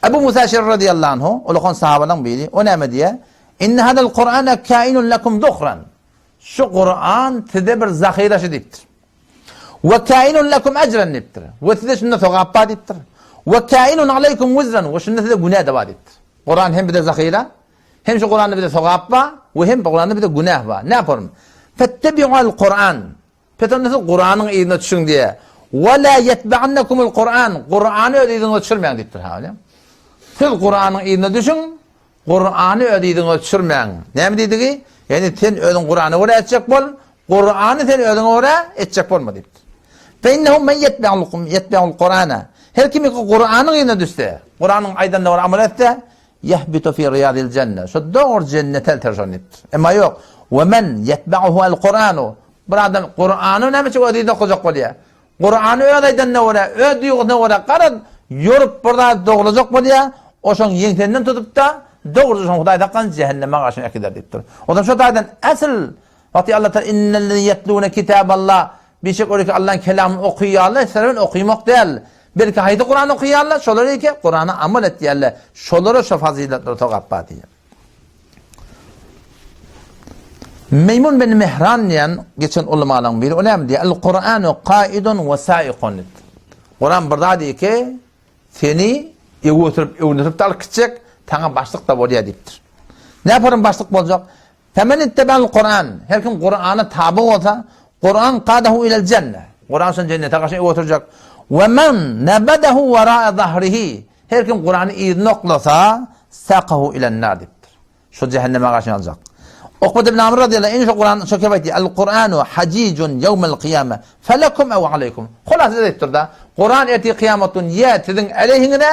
Ebu Musa Eşeri radıyallahu anhu, ulukan sahabalaryň biri, o näme diýýär? Inne hadal Kur'ana kainun lekum duhran. Şu Kur'an size bir zahiraşy diýipdir. We kainun lekum ecren diýipdir. We size şunda sogap bar diýipdir. We kainun aleykum wizran we şunda size günä de bar diýipdir. Kur'an hem bize zahira, hem şu Kur'anda bize sogap bar we hem Kur'anda bize günah bar. Ne yaparım? Fettebi'al Kur'an. Pes onda siz Kur'anyň yzyna düşüň diýe. We la yetba'annakumul Kur'an. Kur'any öz yzyňyza düşürmäň diýipdir. Ha, Siz Kur'anyň yzyna düşüň, Kur'any öz yzyňyza düşürmäň. Näme diýdigi? Ýagny sen özüň Kur'ana görä etjek bol, Kur'any sen özüňe görä etjek bolma diýipdir. Fe innehu men yetba'ul yetba'ul Kur'ana. Her kim ki Kur'anyň yzyna düşse, Kur'anyň aýdanyna görä amal etse, Yehbitu fi riyadil jenne. Şu dogry jennete elter şony diýipdir. Emma ýok. We men yetba'uhu el Kur'anu. Bir adam Kur'any näme üçin öz yzyna okajak bolýar? Kur'any öz aýdanyna görä, öz duýgusyna görä garaz ýorup bir zat dogrulajak bolýar, o şoň ýeňsenden tutup-da, dogruja şoň Hudaý saklasyn jähenneme garşyna äkider diýipdir. Onsoň şo taýdan asyl wagty Allah Taala innellezine yetlune kitaballah bişek ol ki Allah'ın kelamyny okaýarlar, sebäbi okamak däl. Belki haýsy Kur'an okaýarlar, şolar eke Kur'ana amal etýärler. Şolara şo fazyletler sogap bar diýýär. Meýmun bin Mihran diýen geçen ulamalaryň biri, o näme diýýär? El Kur'anu kaidun we saikun. Kur'an bir zat eke seni ew oturyp, öwündirip alyp gitjek, saňa başlyk da bolýar diýipdir. Näme başlyk boljak? Femen itteba'l Kur'an. Her kim Kur'ana tabi bolsa, Kur'an kadahu ilel cenne. Kur'an şony cennete garşy ew oturjak. We men nebedehu wara'a zahrihi. Her kim Kur'any yzyna oklasa, sakahu ilen nar diýipdir. Şo cehenneme garşy aljak. Ukbat ibn Amr radiyallahu anh şu Kur'an şo kep aýtdy. El Kur'anu hajijun ýewmel kyýame. Felekum ew aleýkum. Hulasa diýipdir da. Kur'an ertir kyýamat gün ýa siziň aleýhiňize,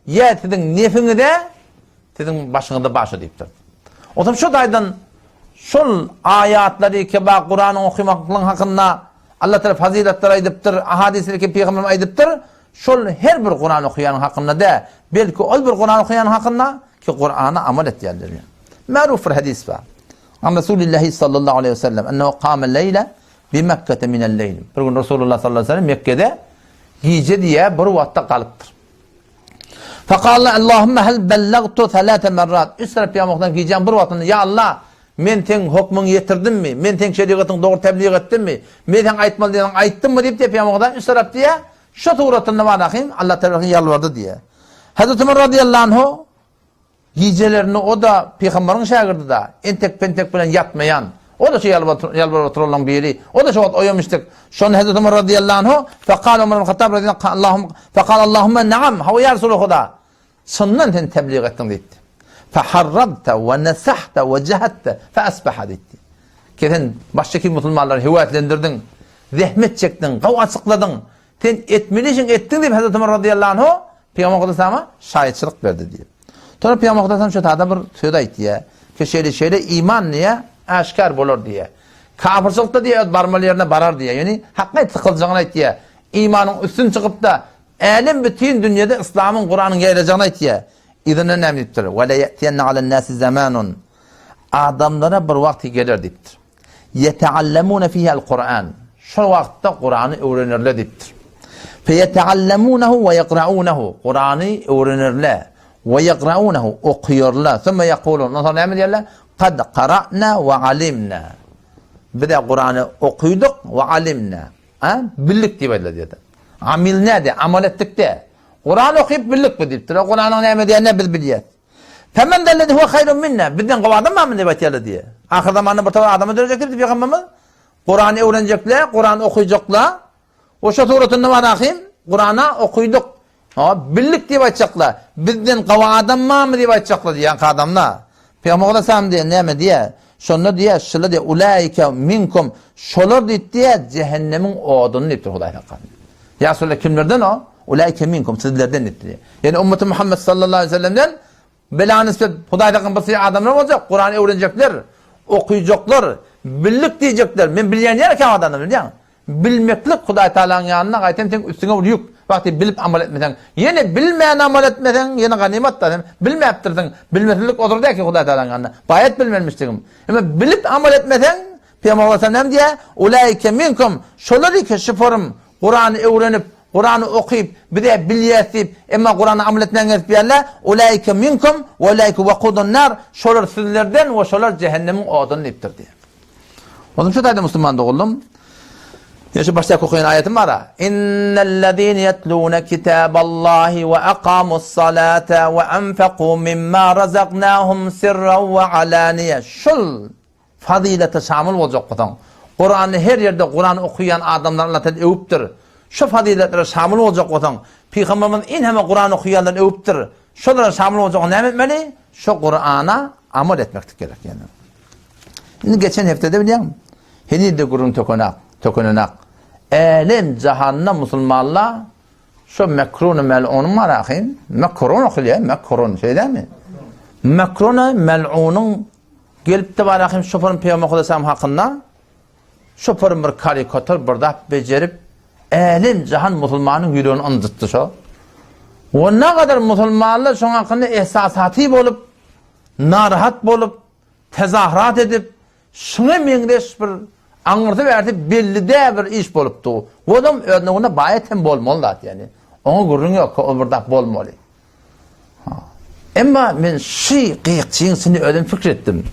ýa siziň nefiňize, siziň başyňyzda başa diýipdir. Otam şu taýdan şol aýatlary keba Kur'anyň okamaklygyň hakynda Allah Teala fazyletler aýdypdyr, ahadisleri ki pygamberimiz aýdypdyr. Şol her bir Kur'an okaýanyň hakynda dä, belki ol bir Kur'an okaýanyň hakynda ki Kur'ana amal etýändir. Ma'ruf bir hadis bar. An Resulullah sallallahu aleyhi ve sellem ennehu kâme leyle bi Mekke'te minel leyl. Bir gün Resulullah sallallahu aleyhi ve sellem Mekke'de gije diye bir wagtda galypdyr. Fekâle Allahümme hel bellagtu thalâte merrat. Üç tarap Peygamberden gijäň bir wagtynda ya Allah men seň hokmuňy ýetirdimmi? Men seň şerigatyňy dogry tebliğ etdimmi? Men seň aýtmaly diýeniňi aýtdymmy diýip diýip Peygamberden üç tarap diýe şu suratynda bar ahim Allah tarapyndan ýalbardy diýe. Hazreti Ömer radıyallahu anhu Gijelerine o-da pygamberiň şägirdi-da, entek-pentek bilen ýatmaýan. O-da şu ýalbaryp oturanlaryň biri. O-da şo wagt oýamyşdyk. Şonda Hezreti Ömer razyýallahu anhu, Fekal Ömer ibn Hattab razyýallahu anhu, Fekal Allahumma naam, hawa ýa Resuly Huda, çyndan sen tebliğ etdiň diýipdi. Feharrabta we nesahta we jahadta fe asbaha diýipdi. Ki sen başdaky musulmanlary höweslendirdiň, zähmet çekdiň, gawy açykladyň, Sen etmeli işiňi etdiň diýip Hazreti Ömer razyýallahu anhu Pygamber Hudaýa şaýatçylyk berdi diýip. Sonra Pygamber Hudaýa şu tada bir söz aýtýar. Ki şeýle şeýle iman diýe aşkar bolar diýe. Kafirçilikde diýe öz barmaly ýerine barar diýe. Ýani hakka sykyljagyny aýtýar. Imanyň üstün çykyp da älem bütin dünýede yslamyň Kuranyň ýaýrajagyny aýtýar. Yzyndan näme diýipdir? Ve la ye'tiyenne alen nasi zamanun. Adamlara bir wagt geler diýipdir. Ýeteallemune fihel Kur'an. Şol wagtda Kur'any öwrenerler diýipdir. Feýeteallemunehu we ýekraunehu. Kur'any öwrenerler. We ýekraunehu okyarlar. Sümme ýekulun. Ondan soň näme diýerler? Kad qara'na we alimna. Biz Kur'any okydyk we alimna. Ha? Bildik diýip aýdylar diýdi. Amilna diýip, amal etdik de. Kur'an okyp bildik bu diýipdir. Kur'anyň näme diýenini biz bilýäris. Femen zellezi huwe haýrun minna, bizden gowy adam barmy diýip aýtýarlar diýýär. Ahyr zamanda bir topar adamlar dörejek diýipdi Pygamberimiz. Kurany öwrenjekler, Kurany okyjaklar. O şo suratynda bar ahym, Kurana okydyk. Ha, bildik diýip aýtjaklar. Bizden gowy adam barmy diýip aýtjaklar diýýär adamlar. Pygamber aleyhisselam diýýär, näme diýýär? Şonda diýýär, şular diýýär, ulaika minkum, şolar diýip diýýär, cehennemiň oduny diýipdir Hudaý saklasyn. Ýa Resulallah kimlerden o? Ulaike minkum, sizlerden diýipdir. Ýani ummeti Muhammed sallallahu aleyhi ve sellemden bela nisbet Hudaý saklasyn bir syry adamlar boljak, Kurany öwrenjekler, okyjaklar, bildik diýjekler. Men bilýän ýer eken adamlar bilýän. Bilmeklik Hudaý Taalanyň ýanynda gaýtam seň üstüňe bir ýük. Wagty bilip amal etmeseň, ýene bilmän amal etmeseň, ýene ganymat da sen bilmäpdirsiň. Bilmesizlik ozur däl ki Hudaý Taalanyň ýanynda. Baýat bilmelmişdigim. Emma bilip amal etmeseň, Pygamber aleyhisselam näme diýýär? Ulaike minkum, şolar iki şuporym Kurany öwrenip, Kurany okyp, bize bilýäs diýip, emma Kurana amal etmän gezip ýörler. Ulaike minkum we ulaike wakudun nar, şolar sizlerden we şolar cehennemiň oduny diýipdir diýýär. Onuň şu taýda musulman doganlarym, ýa şu başdaky okaýan aýatym bar. Innellezine yetluna kitaballahi we aqamus salata we anfaqu mimma razaknahum sirran we alaniye. Şul fazilete şamyl boljak bolsaň, Kurany her ýerde Kuran okaýan adamlary Allah Taala öwüpdir. Şu faziletlere şamyl boljak bolsaň, Pygamberimiz in hemme Kuran okaýanlary öwüpdir. Şolara şamyl boljak näme etmeli? Şu Kurana amal etmeklik gerek ýani. Indi geçen hepdede bilýäňmi? Heniz-de gürrüň tökenak, tökenenak. Älem jahanda musulmanlar şo Mekrun mel'unyň bar ahyn. Mekron okylýar, Mekron şeýdemi? Mekron mel'unyň gelip-de bar ahyn şoparyň Pygamber Hudaýsam hakynda şoparyň bir karikatur bir zat bejerip älem jahan musulmanyň ýüregini ynjytdy şo. O ne kadar musulmanlar şoň hakynda ehsasaty bolup, narahat bolup, tezahürat edip, şuňa meňzeş bir aňyrsy bärsi belli däl bir iş bolupdy. Olam özüne baýat hem bolmaly zat ýani. Oňa gürrüň ýok, o bir zat bolmaly. Ha. Emma men şu gyýykçyň içinde özüm pikir etdim.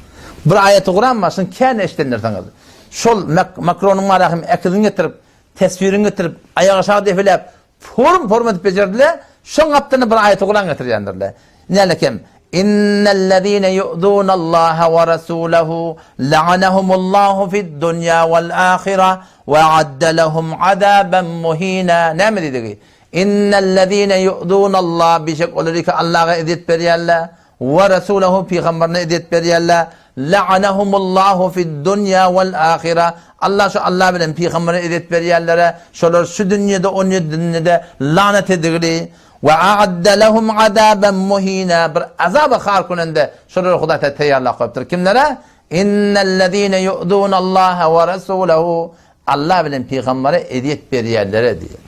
Bir aýaty Kuran bar, şuny kän eşidendirsiňiz. Şol Makronyň marahym äkizini getirip, teswirini getirip, aýak aşagy depeläp, Forum-forum edip bejerdiler, şoň gapdalynda bir aýaty Kuran getirýändirler. Nälekem, Innellezine yu'zunallaha we rasulahu la'anahumullahu fid-dunýa wal-ahira we a'adda lehum azaban muhina. Näme diýdigi? Innellezine yu'zunallah bişek olar ki Allaha ezýet berýärler we rasulahu pygamberine ezýet berýärler. La'anahumullahu fid-dunýa wal-ahira. Allah şu Allah bilen pygambere ezýet berýänlere, şolar şu dünýede, o dünýede lanet edildi. We a'adda lehum azaban muhina. Bir azaba har gününde şolara Hudaý Taala taýýarlap goýupdyr. Kimlere? Innellezine yu'zunallaha we rasulahu. Allah bilen pygambere ezýet berýänlere diýýär.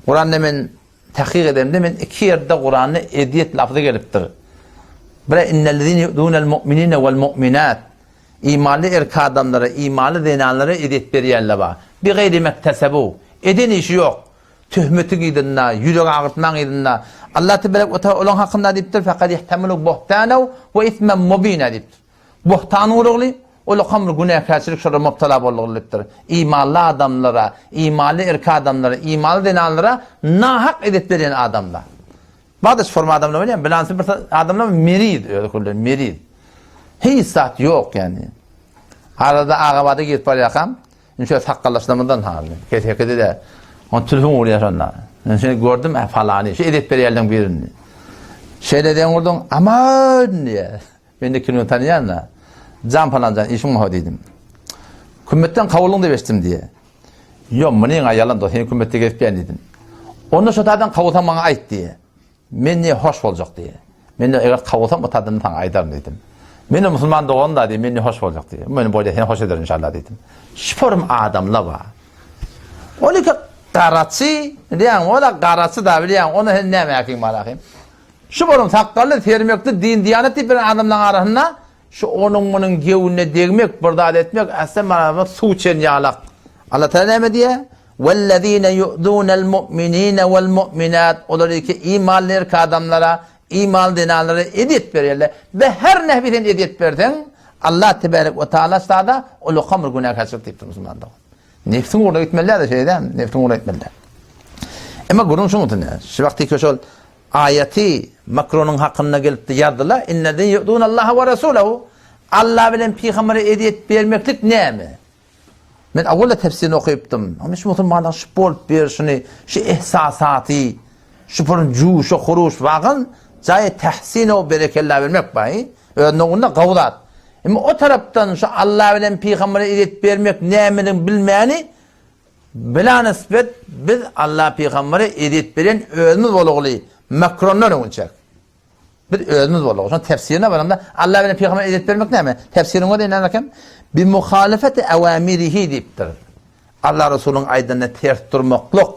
Kuranda men Tahkyk edemde men iki ýerde Kuranda ezýet lafzy gelipdir. Bire innellezine yu'zunel mu'minine wal mu'minat. Imanly erkek adamlara, imanly zenanlara ezýet berýänler bar. Bi gaýri mektesebu. Eden işi ýok. Töhmetiň yzynda, ýürek agyrtmaň yzynda. Allah tebarek we taala olaň hakynda diýipdir, fekad ihtemelu buhtanew we ismen mubina diýipdir. Buhtan urugly, ol hamr günäkärçilik şolara mubtala boldugyny diýipdir. Imanly adamlara, imanly erkek adamlara, imanly zenanlara nahak ezýet berýän adamlar. Bardyr şu forma adamlar bolýar, bilansy bir adamlar meriz özi küllen meriz. Hiç zat ýok ýani. Arada Agabada girip barýarkam, indi şöyle sakgallaşdyrmadan haly. Kesekede de on telefon urýar şonda. Men şeýle gördüm, ä falany, şu ezýet berýärleriň birini. Şeýle deň urduň, aman diýýär. Men-de kimligini tanýan-da. Jan palan jan, işiň bar diýdim. Kümmetden kawulyň diýip eşitdim diýýär. Ýok, munyň-a ýalan dost, seni kümmetde gezip ýörün diýdim. Onda şo taýdan kawulsaň maňa aýt diýýär. Men diýýär, hoş boljak diýýär. Men-de eger kawulsam o taýdan saňa aýdaryn diýdim. Men-de musulman dogan-da diýýär, men-de hoş boljak diýýär. Men bolýa, seni hoş ederin inşallah diýdim. Şuporym adamlar bar. Ol iki garaçy, bilýäňmi, ol-a garaçy-da bilýäň, onda sen näme äkiň bar ahym. Şu bolan sakgally, sermekli, din-diýanet diýip bilen adamlaryň arasynda şu onuň-munuň gewünine degmek, bir zat etmek, äsem baraba suw içen ýalak. Allah Taala näme diýýär? Wellezine yu'zunal mu'minine wal mu'minat. Olar ki imanly erkek adamlara, imanly zenanlara ezýet berýärler. Be her nähili sen ezýet berseň, Allah tebarek we taala sada ol okan bir günäkärçilik diýipdir musulman dogan. Nefsiň ugruna gitmeli däl-de şeýle dälmi? Nefsiň ugruna gitmeli däl. Emma gürrüň şunuň üçin. Şu wagtky şol. aýaty Makronyň hakynda gelipdi ýazdylar, Innellezine ýu'zunallaha we rasulehu Allah bilen pygambere ezýet bermeklik näme? Men awwala tefsirini okypdym. Ama şu musulmanlaryň şu bolup berşini, şu ehsasaty, şu bir juşa huruş wagan jaýy tahsin o berekella bermek baý. Öz nowunda gowy zat. Emma o tarapdan şu Allah bilen pygambere ezýet bermek nämedigini bilmäni bila nisbet biz Allah pygambere ezýet beren özümiz bolugly Makrondan öňünçäk. Biz özümiz bolduk. Şonuň tefsirine baranda Allah bilen pygambere ezýet bermek näme? Tefsiriň özi näme eken? Bi muhalefeti awamirihi diýipdir. Allah Resulyň aýdanyna ters durmaklyk.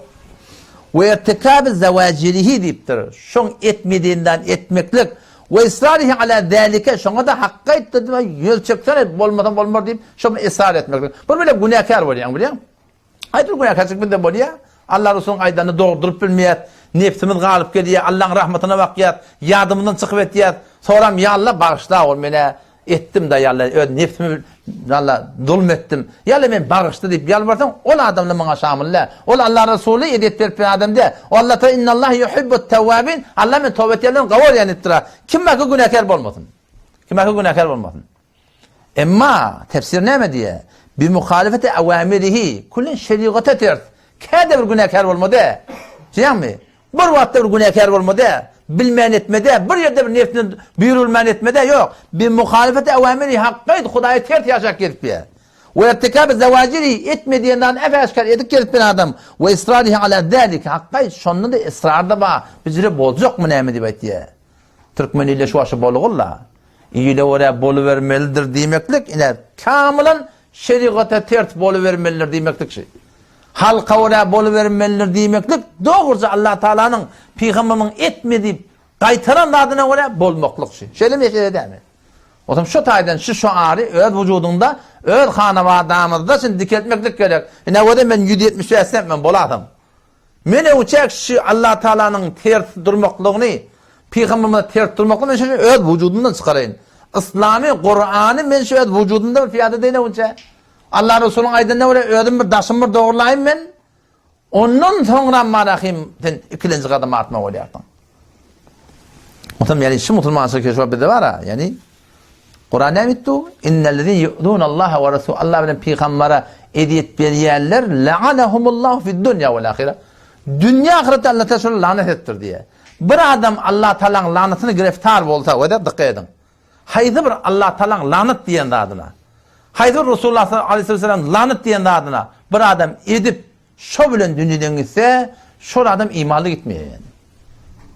We irtikabi zawajirihi diýipdir. Şoň etmediğinden etmeklik. We israrihi ala zalika şoňa da hakka aýtdy diýip ýöz çeksene bolmasa bolmaz diýip şoňa israr etmeklik. Bu bile günäkär bolýaň bilýäň. Aýdyl günäkärçilik bizde bolýar. Allah Resulyň aýdanyny dogry durup bilmeýäs. Nebsimiz galyp gelýär. Allaň rahmatyna bakýas. Ýadymyzdan çykyp etýäs. Soram ýa Allah bagyşla ol menä etdim-de ýa Allah öz nebsime ýa Allah zulm etdim. Ýa Allah meni bagyşla diýip ýalbarsaň ol adamlar muňa şamyl däl. Ol Allah Resuly ezýet berip bilen adam däl. O Allah Taala innallaha yuhibbut tawwabin Allah men toba etýänleriň gowy görýän diýip durar. Kim baka günäkär bolmasyn. Kim baka günäkär bolmasyn. Emma tefsir näme diýýär? Bi muhalefeti awamirihi, küllen şerigata ters. Käde bir günäkär bolmady. Düşünýäňmi? Bir wagtda bir günäkär bolmady. Bilmän etmedi. Bir ýerde bir nefsine buýrulman etmedi. Ýok. Bi muhalefeti awamirihi hakkaýt Hudaýa ters ýaşap gezipýär. We irtikabi zawajirihi etme diýen zadyny äp-äşgär edip gezip bir adam. We israrihi ala zalika hakkaýt şonda-da ysrar-da bar. Bijire boljakmy näme diýip aýtýar. Türkmen ile şu aşy bolgulla. Ile görä bolubermelidir diýmeklik ine kamylan şerigata ters bolubermelidir diýmeklik şi. Halka görä bolubermelidir diýmeklik dogruja Allah Taalanyň pygamberimiň etme diýip gaýtaran zadyna görä bolmaklyk şi. Şeýlemi şeýle dälmi? Otam şu taýdan şu şuary öz wujudyňda, öz hanabadamyzda şuny dikeltmeklik gerek. Ine göze men 175 sent men bolasam. Men öňçäk şu Allah Taalanyň ters durmaklygyny, pygamberimize ters durmaklygyny men şu öz wujudymdan çykaraýyn. Yslamy, Kurany men şu öz wujudymda bir pyýada edeýin öňçä. Allah Resulyň aýdanyna görä özüm bir daşym bir dogrulaýyn men. Ondan soňra marahim sen ikilenji gadam atma bolýarsyň. Otam ýani şu musulmançylyk keşfi bizde bar-a, ýani Kuran näme diýdi? Innellezine yu'zunallaha we rasul Allah bilen pygambere ezýet berýänler la'anahumullahu fid dunya wal ahire. Dünýä ahyretde Allah Taala şolara lanet etdir diýýär. Bir adam Allah Taalanyň lanatyna gireftar bolsa, we dikkat ediň. Haýsy bir Allah Taalanyň lanat diýen zadyna, haýsy bir Resulullah aleyhisselam lanat diýen zadyna bir adam edip Şo bilen dünýeden gitse, şol adam imanly gitmeýär ýani.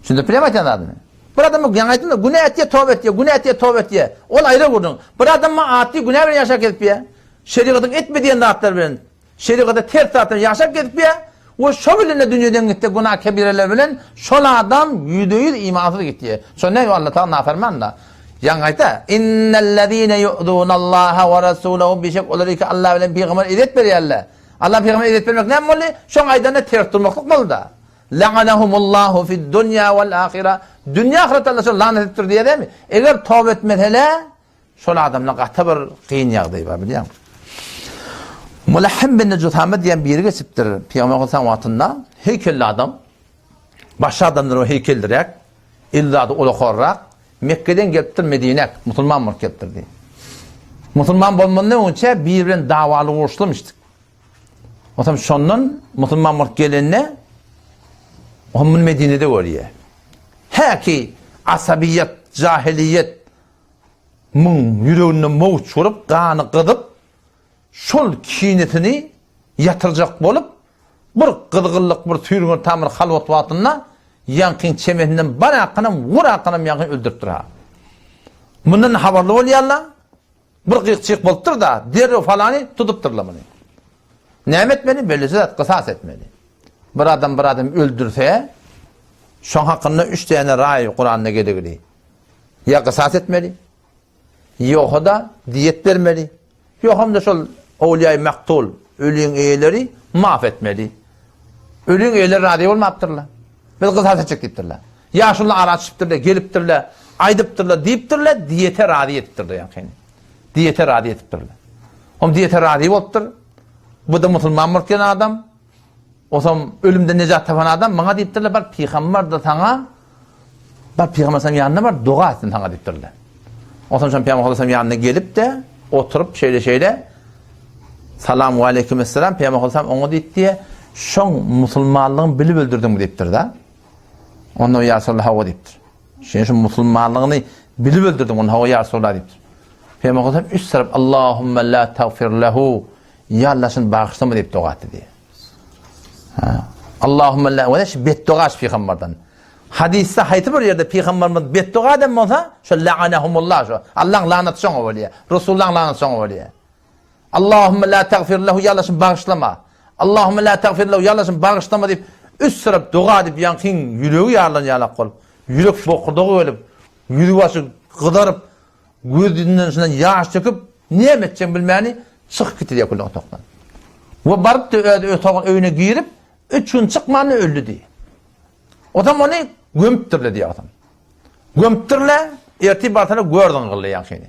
Düşündirip bilýärmi aýtýan zadymy? Bir adam ýaňy aýtdym-da, günä etýär, toba etýär, günä etýär, toba etýär. Ol aýra gürrüň. Bir adam atly günä bilen ýaşap gezipýär. Şerigatyň etme diýen zatlary bilen, şerigata ters zatlar bilen ýaşap gezipýär. We şo bilen-de dünýeden gitse, günä kebireler bilen şol adam ýüzde-ýüz imansyz gitýär. Şo näme Allah Taala naferman-da. Ýaňy aýtda, Innellezine yu'zunallaha we rasulahu bişek olar ki Allah bilen pygamber ezýet berýärler. Allah pygambere ezýet bermek näme boldy? Şoň aýdanyna ters durmaklyk boldy-da. La'anahumullahu fid-dunýa wal-ahira. Dünýä ahyretde Allah şol lanet edipdir diýýär dämi? Eger toba etmesele, şol adamda gaty bir kyn ýagdaý bar, bilýäňmi? Mulahhim bin Jusama diýen biri geçipdir Pygamber Aleyhisselam wagtynda heýkelli adam. Başga adamlar o heýkelliräk, el zady ulakarrak. Mekgeden gelipdir Medinä, musulman bolup gelipdir diýip. Musulman bolmandan öňçe bir bilen dawaly uruşlamyşdyk. Otam şondan musulman bolup gelende o muny Medinede görýär. Häki asabiýet, jahiliýet muň ýüreginde mowç urup, gany gyzyp, Şol kinesini ýatyrjak bolup, bir gyzgynlyk, bir süýrgün tamyr halwat wagtynda ýaňkyň çemesinden barakanam, wurakanam ýaňky öldüripdir-ha. Mundan habarly bolýarlar, bir gyk-çyk bolupdyr-da, derrew falany tutupdyrlar muny. Näme etmeli? Belli zat, kysas etmeli. Bir adam bir adamy öldürse, şoň hakynda üç däne raý Kuranda gelegli. Ýa kysas etmeli, Ýoga-da diýet bermeli. Ýogamda şol owliýaý maktul, öliň eýeleri maaf etmeli. Öliň eýeleri razy bolmapdyrlar. Biz gysas etjek diýipdirler. Ýaşuly ara düşüpdirler, gelipdirler, aýdypdyrlar, diýipdirler, diýete razy edipdirler ýaňkyny. Diýete razy edipdirler. Oň diýete razy bolupdyr. Bu-da musulman bolup gelen adam. Osam ölümden nejat tapan adam maňa diýipdirler, bar pygamber-de saňa. Bar Pygamber sallam ýanyna bar, doga etsin saňa diýipdirler. Onsoň şol Pygamber sallam ýanyna gelip-de, oturyp şeýle-şeýle Salam we aleyküm esselam Pygamber sallam oňa diýipdi, şoň musulmanlygyny bilip öldürdiňmi diýipdir-de. Onda ýa Resulallah hawa diýipdir. Şeýle şu musulmanlygyny bilip öldürdiň, onda hawa ýa Resulallah diýipdir. Pygamber sallam üç tarap Allahumma la tagfir lehu ýa Allah şuny bagyşlama diýip doga etdi diýýär. Allahumma la we şu betdoga şu pygamberden. Hadysda haýsy bir ýerde pygamberimiz betdoga eden bolsa, şo la'anahumullah şo. Allahyň lanaty şoňa bolýar. Resulullahyň lanaty şoňa bolýar. Allahumma la tagfir lehu ýa Allah şuny bagyşlama. Allahumma la tagfir lehu ýa Allah şuny bagyşlama diýip üç syrap doga edip ýaňkyň ýüregi ýarylan ýalak bolup, ýürek bokurdagy gelip, ýüzi başy gyzaryp, Gözünden şundan ýaş döküp, näme etjegini bilmäni çykyp gitdi diýýär külli otagdan. We barypdy öz otagyna öýüne girip, üç gün çykmany öldi diýýär. Otam ony gömüpdirler diýýär otam. Gömüpdirler, ertir barsalar gördüň gylly ýaňkyny.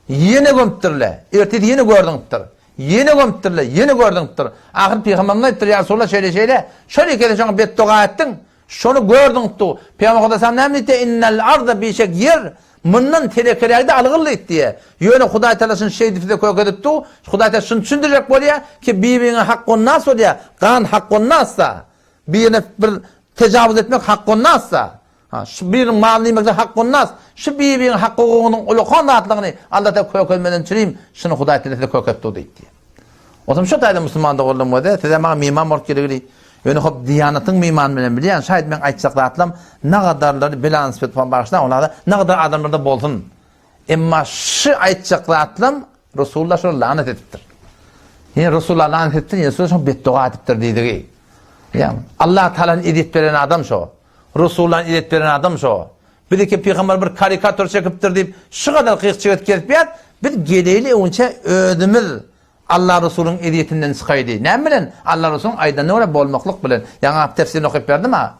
Ýene gömüpdirler, ertir ýene gördüňipdir. Ýene gömüpdirler, ýene gördüňipdir. Ahyr pygamberimiz aýdypdyr, ýa Resulallah şeýle-şeýle, şol ikisi şoňa betdoga etdiň, Şony gördüňtu. Pygamber Hudaý näme diýdi? Innel arda bişek ýer mundan telekerägde algyl diýdi. Ýöne Hudaý Taala şuny şeýdip size kök edipdi. Hudaý Taala şuny düşündirjek bolýar ki bir-biriňe hak nas bolýar. Gan hak nasda. Birine bir tejawuz etmek hak nasda. Ha, şu biriniň malyny iýmek hak nas. Şu bir-biriniň hak hukugynyň ulakan zatlygyny Allah Taala kök etmeden çürim, şuny Hudaý Taala size kök etdi diýdi. Otam şo taýda musulman doganlarym bolsa, size maňa myman bolup gelegli. Ýöne hop diýanatyň mymany bilen bilýän, şaýat meň aýtjak zatlam nagadarlary bela nisbet bolman bagyşlaň, olarda nagadar adamlarda bolsun. Emma şu aýtjak zatlam Resulullah şolar lanat edipdir. Ýene Resulullah lanat edipdir, ýene Resulullah şoňa betdoga edipdir diýdigi. Ýa Allah Taalany ezýet beren adam şo. Resulullahny ezýet beren adam şo. Biziki pygamber bir karikatur çekipdir diýip, şu gadar gyýk çigit gezip ýat, biz geleýli öňçe özümiz Allah Resulyň ezýetinden çykaýly. Näme bilen? Allah Resulyň aýdanyna görä bolmaklyk bilen. Ýaňy tefsirini okyp berdim-a.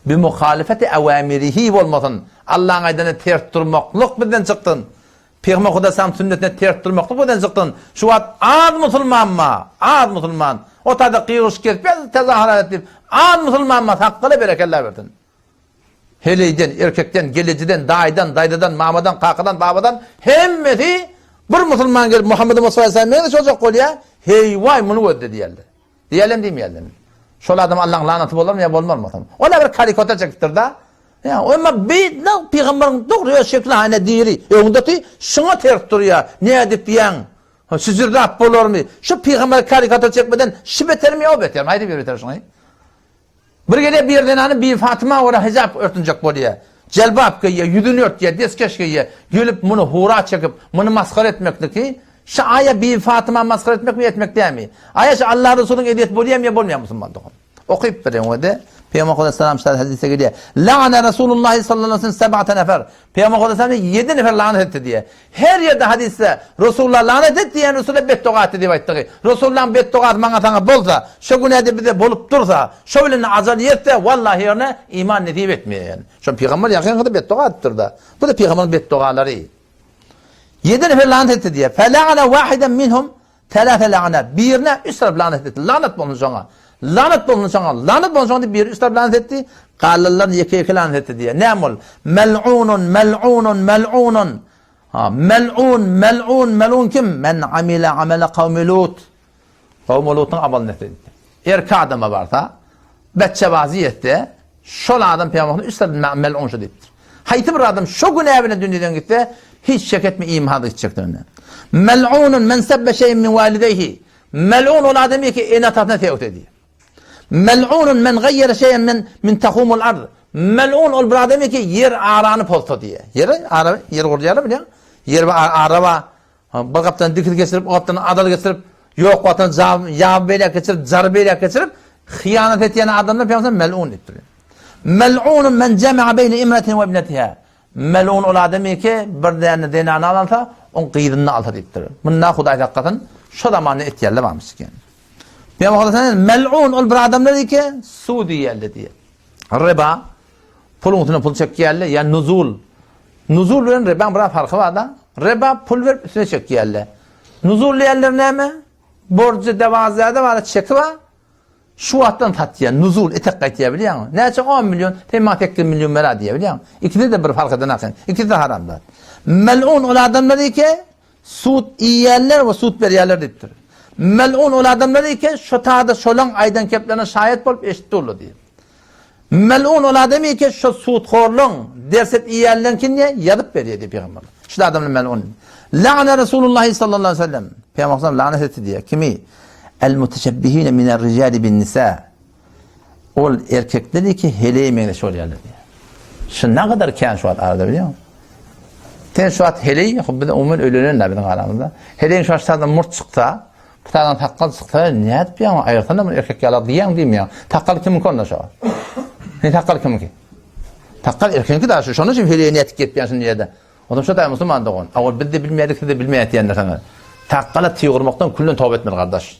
Bi muhalifeti awamirihi bolmasyn. Allaň aýdanyna ters durmaklyk bizden çyksyn. Pygamber Huda salam sünnetine ters durmaklyk bizden çyksyn. Şu wagt az musulman bar, az musulman. O taýda gygyryşyp gezip ýat, tezaharat diýip, az musulman bar, sakgala berekella bersin. Heleýden, erkekden, gelejiden, daýydan, daýzadan, mamadan, kakadan, babadan hemmesi bir musulman gelip Muhammed Mustafa aleyhisselam meňzeş boljak bolýar. Heý-waý muny gözle diýerler. Diýerlermi diýmeýärlermi? Şol adam Allaň lanaty bolarmy ýa bolmarmy? Ol bir karikatur çekipdir-da. Ýa, emma bi pygamberiň dogry öz şekli hany diri. Öňde ti şuňa ters durýar. Nädip diýýäň? Süzürdap bolarmy? Şu pygamber karikatur çekmeden şu betermi ýa o betermi? Haýsy bir beter şuňa? Bir gezek bir zenany Bibi Fatyma görä hijap örtünjek bolýar. Jelbap geýýär, ýüzüni örtýär, deskeş geýýär. Gelip muny hura çekip, muny masgara etmekligi, şu aýa Bibi Fatyma masgara etmekmi, etmek dälmi? Aýa şu Allah Resulyň ezýeti bolýarmy ýa bolmaýarmy musulman dogan? Okyp beriň we-de Pygamber Aleyhisselam şeýle hadysda gelýär. La'ana Resulullah sallallahu aleyhi ve sellem seb'ate nefer. Pygamber Aleyhisselam 7 nefer lanet etdi diýýär. Her ýerde hadysda Resulullah lanet etdi diýen Resulullah betdoga etdi diýip aýtdygy. Resulullahyň betdogasy maňa saňa bolsa, şo günäde bize bolup dursa, şo bilen ajal ýetse, wallahi ýerine iman nesip etmeýär. Şo pygamber ýakyn betdoga edipdir-de. Bu-da pygamberiň betdogalary. Ýedi nefer lanet etdi diýýär. Fela'ana wahiden minhum Telâfe la'nat. Birine üç tarap lanet etdi. Lanet bolsun şoňa. Lanet bolsun şoňa. Lanet bolsun şoňa diýip biri üç tarap lanet etdi. Galanlaryny ýeke-ýeke lanet etdi diýýär. Näme ol? Mel'unun, mel'unun, mel'unun. Ha, mel'un, mel'un, mel'un kim? Men amile amele kavmi Lut. Kavmi Lut'un amalyny etdi. Erkek adama barsa, beçebazy etse, Şol adam Pygamberimiz üç tarapdan mel'un şu diýipdir. Haýsy bir adam şo günä bilen dünýeden gitse, hiç şek etme imansyz gitjekdigine. Mel'unun men sebbe şeý'in min walideýhi. Mel'un ol adam ki ene-atasyna sögse diýýär. Mel'unun men gaýýara şeý'en men min tahumul ard. Mel'un ol bir adam ki ýer arany pozsa diýýär. Ýer ara ýer gurýarlar bilýän. Ýer ara bar. Bir gapdan dikiz geçirip, o gapdan adal geçirip, ýok wagtynda jab, ýaby beýläk geçirip, jary beýläk geçirip, hyýanat etýän adamlar Pygamber mel'un diýipdir. Mel'unun men jema'a beýne imratin we ibnetiha. Mel'un ol adam ki bir däne zenany alsa, oň gyzyny alsa diýipdir. Munda Hudaý saklasyn, şo zamanda etýärler barmyş eken. Pygamber mel'un ol bir adamlar ki suw diýýärler diýýär. Riba puluň üstüne pul çekýärler, ýa nuzul Nuzul bilen ribaň biraz farky bar-da. Riba pul berip üstüne çekýärler. Nuzul diýenler näme? Borjy dewazäde bar, çeki bar. Şu wagtdan satýar, nuzul, etek gaýtýar bilýäňmi? Näçe on million, sen maňa 8 million ber-ä diýýär bilýäňmi? Ikisi-de bir fark eden akyň. Ikisi-de haram zat. Mel'un ol adamlar eke, sud iýýärler we sud berýärler diýipdir. Mel'un ol adamlar eke, şo tada şolaň aýdan keplerine şaýat bolup eşitdi uly diýip. Mel'un ol adam eke, şo sudhorlaň, derset iýýärleňkini ýazyp berýär diýip pygamber. Şul adamlar mel'un. La'na Resulullah sallallahu aleyhi ve sellem. Pygamber lanet etdi diýýär. Kimi? El muteşebbihine minel rijali bin nisa. Ol erkekler ki heleý meňzeş bolýarlar diýýär. Şu ne kadar kän şu wagt arada bilýäňmi? Sen şu wagt heleý, hop biz umuman öýlenen da biziň aramyzda. Heleýiň şu wagt murt çyksa, putadan sakgal çyksa, nädip ýaňy aýyrsana bu erkek ýaly diýýäň diýmeýäň. Sakgal kimiňki onda şu? Ne sakgal kimiňki? Sakgal erkegiňki da şu. Şonuň üçin heleýe nädip gepýän şunu ýerde. Ondan şu da musulman dogan. Awal biz de bilmedik, siz de bilmeýän diýenlersiňiz. Sakgala tyg urmakdan küllen toba etmeli gardaş.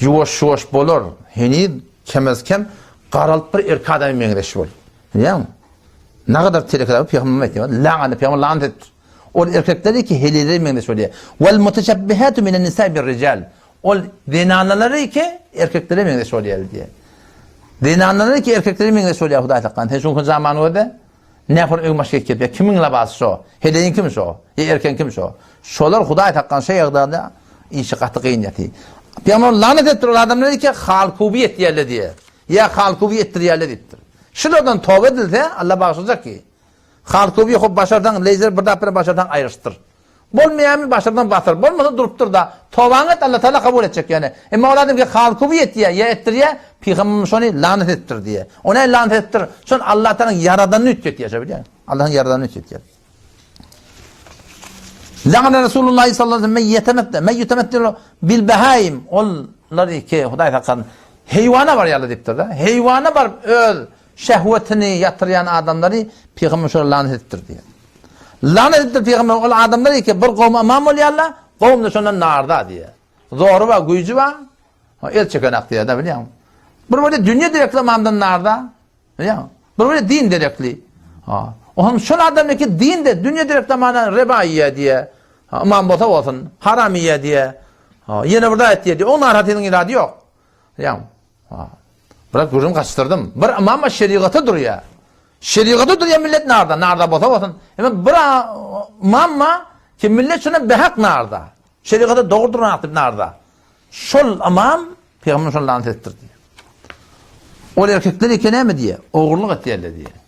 Ýuwaş-ýuwaş bolar. Heniz kemez-kem garalyp bir erkek adama meňzeş bol. Bilýäňmi? Ne kadar telekler peygamber aýtýar. La'an peygamber la'an etdi. Ol erkekleri ki helilere meňzeş bolýar. Wal mutaşabbihatu minen nisa bir rijal. Ol zenanalary ki erkeklere meňzeş bolýar diýär. Zenanalary ki erkeklere meňzeş bolýar Hudaý saklan. Sen şuňky zamany görde. Nähur öň başga etýär. Kimiň labasy şo? Heleýiň kim şo? Ýa erkegiň kim şo? Şolar Hudaý saklan şo ýagdaýda işi gaty kyn ýaty. Pygamber lanet etdir ol adamlary ki halkuby etýärler diýär. Ýa halkuby etdirýärler diýipdir. Şulardan toba edilse Allah bagyşlajak ki. Halkuby hop başarsaň leýzer bir zat bilen başarsaň aýryşdyr. Bolmaýarmy başarsaň basyr. Bolmasa durupdyr da. Tobaňy et Allah Taala kabul etjek ýöne. Emma ol adam ki halkuby etýär ýa etdirýär pygamberimiz şony lanet etdir diýýär. O näme lanet etdir? Şony Allah Taalanyň ýaradanyny üýtgetýär şo bilýäňmi? Allahyň ýaradanyny üýtgetýär. La'ana Resulullah sallallahu aleyhi ve sellem men yetemette men yetemettilu bil behaim ollar ki Hudaý saklasyn heýwana barýarlar diýipdir da. Heýwana baryp öz şehwetini ýatyrýan adamlary pygamber şolara lanet edipdir diýýär. Lanet edipdir pygamber ol adamlar ki bir gowma ymam bolýarlar, gowum-da şondan narda diýýär. Zory bar, güýji bar, el çekenak diýýär da bilýäňmi? Bir bolýar dünýe derekli ymamdan narda, bilýäňmi? Bir bolýar din derekli. Ha. Onuň şol adam ki din de dünýe derekli mana reba iýýär diýýär. Ha, ymam bolsa bolsun, haram iýýär diýýär. Ha, ýene bir zat diýýär. Onuň narahatynyň irady ýok. Bilýäňmi? Ha. Biraz gürrüň gaçdyrdym. Bir ymam şerigata durýar. Şerigata durýar millet narda, narda bolsa bolsun. Emma bir ymam ki millet şuna behak narda. Şerigata dogry duran diýip narda. Şol ymam pygamber şol lanet etdir diýýär. Ol erkekler eken näme diýýär? Ogurlyk etýärler diýýär.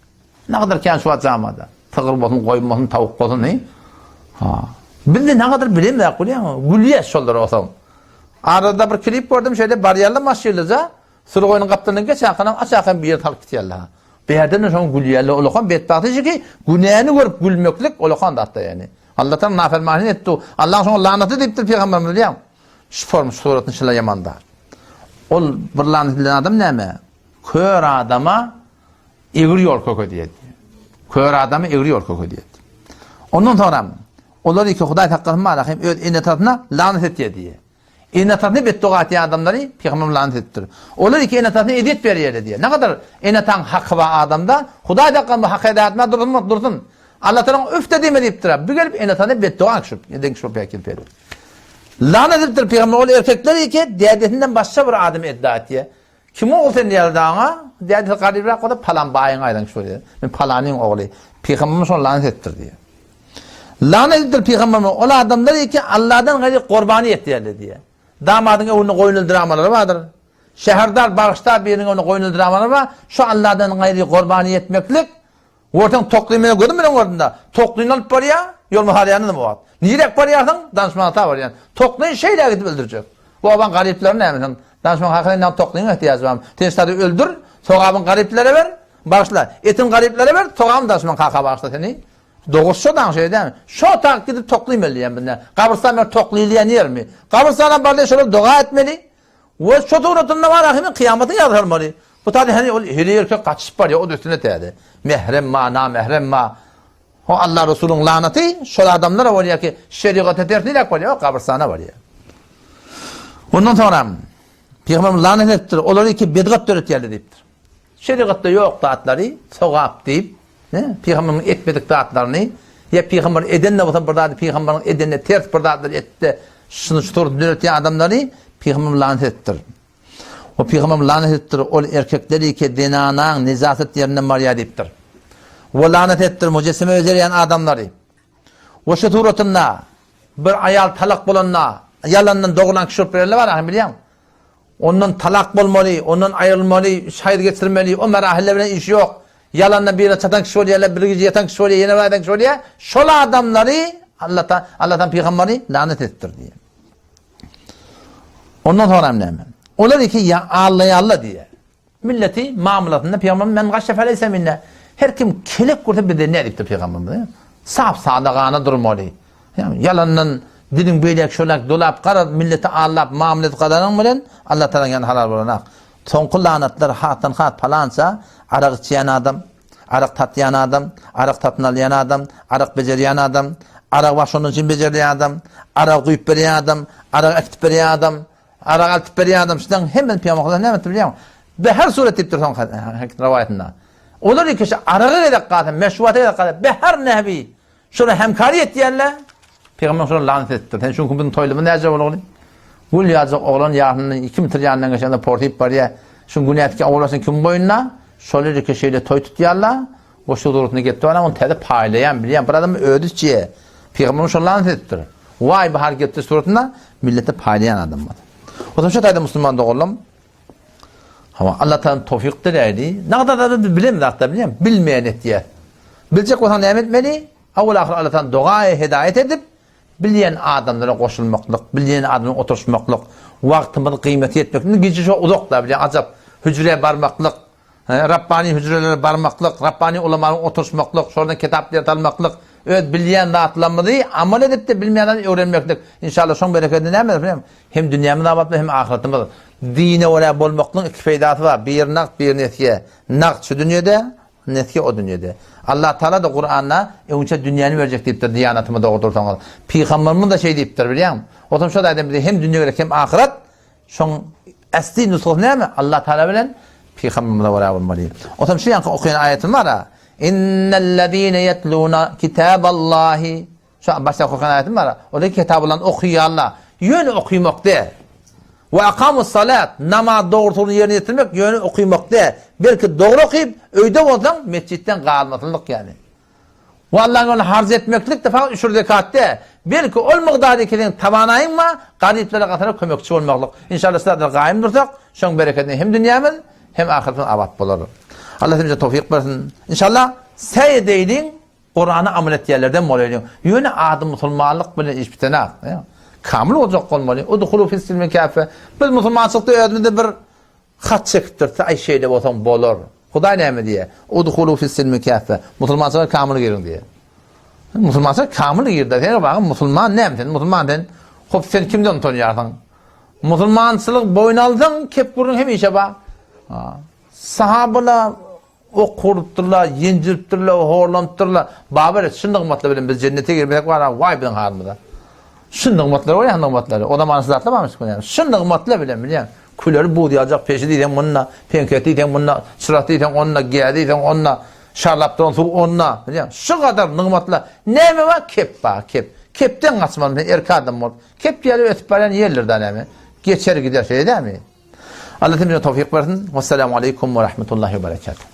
Ne kadar kän şu wagt jamada. Sygyr bolsun, goýun bolsun, tawuk bolsun, he? Ha. Biz de ne kadar bilemzok bilýäňmi? Gülýäs şolara olsaň. Arada bir klip gördüm, şeýle barýarlar maşynlyja, süri goýnuň gapdalyndan geçäkanam, açakan bir ýere salyp gitýärler. Bärden de şoň gülýärler, olakan betbagt işi ki, günäni görüp gülmeklik olakan zatda ýani. Allah'tan nafermany etdi. Allah'ın şoňa lanaty diýipdir pygamberimiz bilýäňmi? Şu form, şu suratyny şyla ýamanda. Ol bir lanet edilen adam näme? Kör adama Egri ýol kökedýär. Kör adamy egri ýol kökedýär. Ondan soňra olar iki Hudaý saklasyn bala hem öz ene-atasyna lanet etýär diýýär. Ene-atasyna betdoga etýän adamlary pygamber lanet edipdir. Olar iki ene-atasyna ezýet berýärler diýýär. Ne kadar ene-ataň haky bar adamda, Hudaý saklasyn bu haky eda etmez dursun dursun. Allah tagalaň üf-de diýme diýipdir. Bu gelip ene-atasyna betdoga kişi, eden kişi bolup ýa Lanet edipdir pygamber ol erkekler iki dädesinden başga bir adam edda etýär. Kim ogul sen diýerdi aňa, dädesi garybrak bolsa palan baýyň aýdan kişi bolýar. Men palanyň ogly. Pygamberimiz şony lanet edipdir diýýär. Lanet edipdir pygamberimiz ol adamlar ki Allahdan gaýry gurbany etýärler diýýär. Damadyň öwünde goýun öldüramalary bardyr. Şäherdar bagyşdar biriniň öwünde goýun öldüramalary bar. Şu Allahdan gaýry gurbany etmeklik Görseň tokly men gözüm bilen gördüm-de. Toklyny alyp barýar, ýoluma salýanydym o wagt. Niräk barýarsyň? Danyşmana barýan. Toklyny şeýle gidip öldürjek. Bu obaň garyplary näme sen? Danyşman kaka senden toklyňa ihtiýajy barmy? Sen şady öldür, sogabyny garyplara ber. Bagyşla. Etini garyplara ber, sogabyny danyşman kaka bagyşla seni. Dogrusu şo daň şeýle dälmi? Şo tak gidip toklymy öldürýän binde. Gabrystan ber tokly ilýän ýermi? Gabrystana bardy şolar doga etmeli. We şo suratynda bar ahymy kyýamatyň ýaly salmaly. Bu taýda hany ol heleý erkek gaçyşyp barýar, o üstüne täze. Mährem ma, namährem ma. O Allah Resulyň lanaty şol adamlara bolýar ki, şerigata ters niräk bolýar? O gabrystana bolýar. Ondan soňra Pygamberimiz lanet etipdir, olary ki bedgat döretýärler diýipdir. Şerigatda ýok zatlary sogap diýip, pygamberimiziň etmedik zatlaryny ýa pygamber eden-de bolsa bir zady pygamberiň edenine ters bir zatlary etdi, şuny şu surt döretýän adamlary pygamberimiz lanet edipdir. O pygamberimiz lanet edipdir, ol erkekleri ki zenanaň nejasat ýerinden barýar diýipdir. We lanet edipdir mujesseme bejerýän adamlary. We şu suratynda bir aýal talak bolanda ýalandan dogrulan kişi bolup bererler bar, ahy bilýäň. Ondan talak bolmaly, ondan aýrylmaly, üç haýyz geçirmeli, o merahiller bilen işi ýok. Ýalandan birine çatan kişi bolýar, bir gije ýatan kişi bolýar, ýene bir aýdan kişi bolýar. Şol adamlary Allah'tan Allah'tan pygamberi lanet edipdir diýýär. Ondan soňra hem näme? Olar iki ýa allaýarlar diýýär. Milleti mamlasynda pygamberimiz men gaşa feleyse minne. Her kim kelek görse bizden ne diýipdir pygamberimiz. Sap sada gana durmaly. Ýalandan diliň beýläk şolak dolap garaz milleti allap mamla edip gazanyň bilen Allah tagalaň ýany halal bolanak. Soňky lanatlar hatdan hat palança arak içýän adam, arak tatýan adam, arak satyn alýan adam, arak bejerýän adam, arak bar şondan üçin bejerilýän adam, arak guýup berýän adam, arak äkitip berýän adam, arak altyp berýän adam şudan hemmesini pygamber näme etdi bilýäňmi? Be her surat diýipdir soň rowaýatynda. Olar ikisi araga gerek galsa, meşrubata gerek galsa, be her nehbi Şolar hemkary etýärler. Pygamber şolara lanet edipdir. Sen çünki biziň toýlumyz näce bolugly? Gül ýaljak oglan ýaryndan 2 metr ýanyndan geçende porsyp barýar. Şuň günäsi oglasyn kim boýnuna? Şol ýerki şeýle toý tutýarlar. O şu zurutny gepdi bana ony täze paýlaýan bilýän bir adam özi içýär. Pygamber şolara lanet edipdir. Waý bahar gepdi suratynda millete paýlaýan adam bar. O zaman şu taýda musulman doganlarym Hawa, Allah taala towfik diläýdi. Nagda da biz bilemiz hatda bilýän, bilmeýän etýär. Biljek bolsaň näme etmeli? Awal ahyr Allah taala doga hidaýat edip, bilýän adamlara goşulmaklyk, bilýän adamlara oturyşmaklyk, wagtymyzy gyýmaty ýetmek. Indi gije şo uzak da bilýän ajap hüjrä barmaklyk, Rabbani hüjrelere barmaklyk, Rabbani ulamalaryň oturyşmaklyk, şolardan kitap ders almaklyk, öz bilýän zatlarymyzy amal edip-de bilmeýän zady öwrenmeklik. Inşallah şoň berekedine näme eder bilýäňmi? Hem dünýämiz abat bolar, hem ahyretimiz. Dine görä bolmaklygyň iki peýdasy bar, biri nagt, biri nesýe. Nagt şu dünýede, nesýe o dünýede. Allah Tagala-da Kuranda öňçe dünýäni berjek diýipdir, diýanatymy dogry dursaňyz. Pygamberimiz-de şeý diýipdir, bilýäňmi? Otam şo taýdan bize hem dünýe gerek, hem ahyret. Şoň äsli nusgasy näme? Allah Tagala bilen Pygamberimize görä bolmaly. Otam şu ýanky okaýan aýatym bar-a. Innellezine ýetluna kitaballahi Şu başda okaýan aýatym bar. O da kitabyny okaýarlar. Ýöne okamak däl. We akamus salat, namaz dogrusyny ýerine ýetirmek ýöne okamak däl. Belki dogry okyp, öýde bolsaň, mesjitden galmasynlyk ýaly. We Allahyň ýolunda harç etmeklik de fakat üşür zekat däl. Belki ol mukdar ki seň tawanaýyň bar, garyplara gatara kömekçi bolmaklyk. Inşallah şu zatlara gaýym dursak, şoň berekedine hem dünýämiz, hem ahyretimiz abat bolar. Allah hemmämize towfyk bersin. Inşallah säý edeýliň. Kurana amal etýänlerden bolaýlyň. Ýöne ady musulmanlyk bilen iş bitenak. Kamyl boljak bolmaly. Udhulu fis-silmi kâffe. Biz musulmançylykda özümizde bir hat çekipdiris. Aý şeýle bolsaň bolar. Hudaý näme diýýär? Udhulu fis-silmi kâffe. Musulmançylyga kamyl giriň diýýär. Musulmançylyga kamyl gir-de. Sen bagyň musulman näme sen? Musulman sen. Hop sen kimden utanýarsyň? Musulmançylyk boýun alsaň, kep gürrüň hemişe bar. Sahabalar Ok urupdyrlar, ýenjilipdirler, horlanypdyrlar. Babar et, şu nygmatlar bilen biz jennete girmesek bar, waý biziň halymyza. Şu nygmatlar bolýar, nygmatlary. O zaman şu zatlar barmyş ýa. Şu nygmatlar bilen bilýän. Küleri buz ýaljak peşi diýseň munda, peňkesi diýseň munda, çyrasy diýseň onda, gäzi diýseň onda, şarlap duran suw onda, bilýän. Şu gadar nygmatlar. Näme bar? Kep bar, kep. Kepden gaçmaly sen erkek adam bolup. Kep ýaly ösüp barýan ýerler-de näme? Geçer gider şeýle dälmi? Allah hepimize towfyk bersin. Wessalamu aleýkum we rahmetullahi we berekatuh.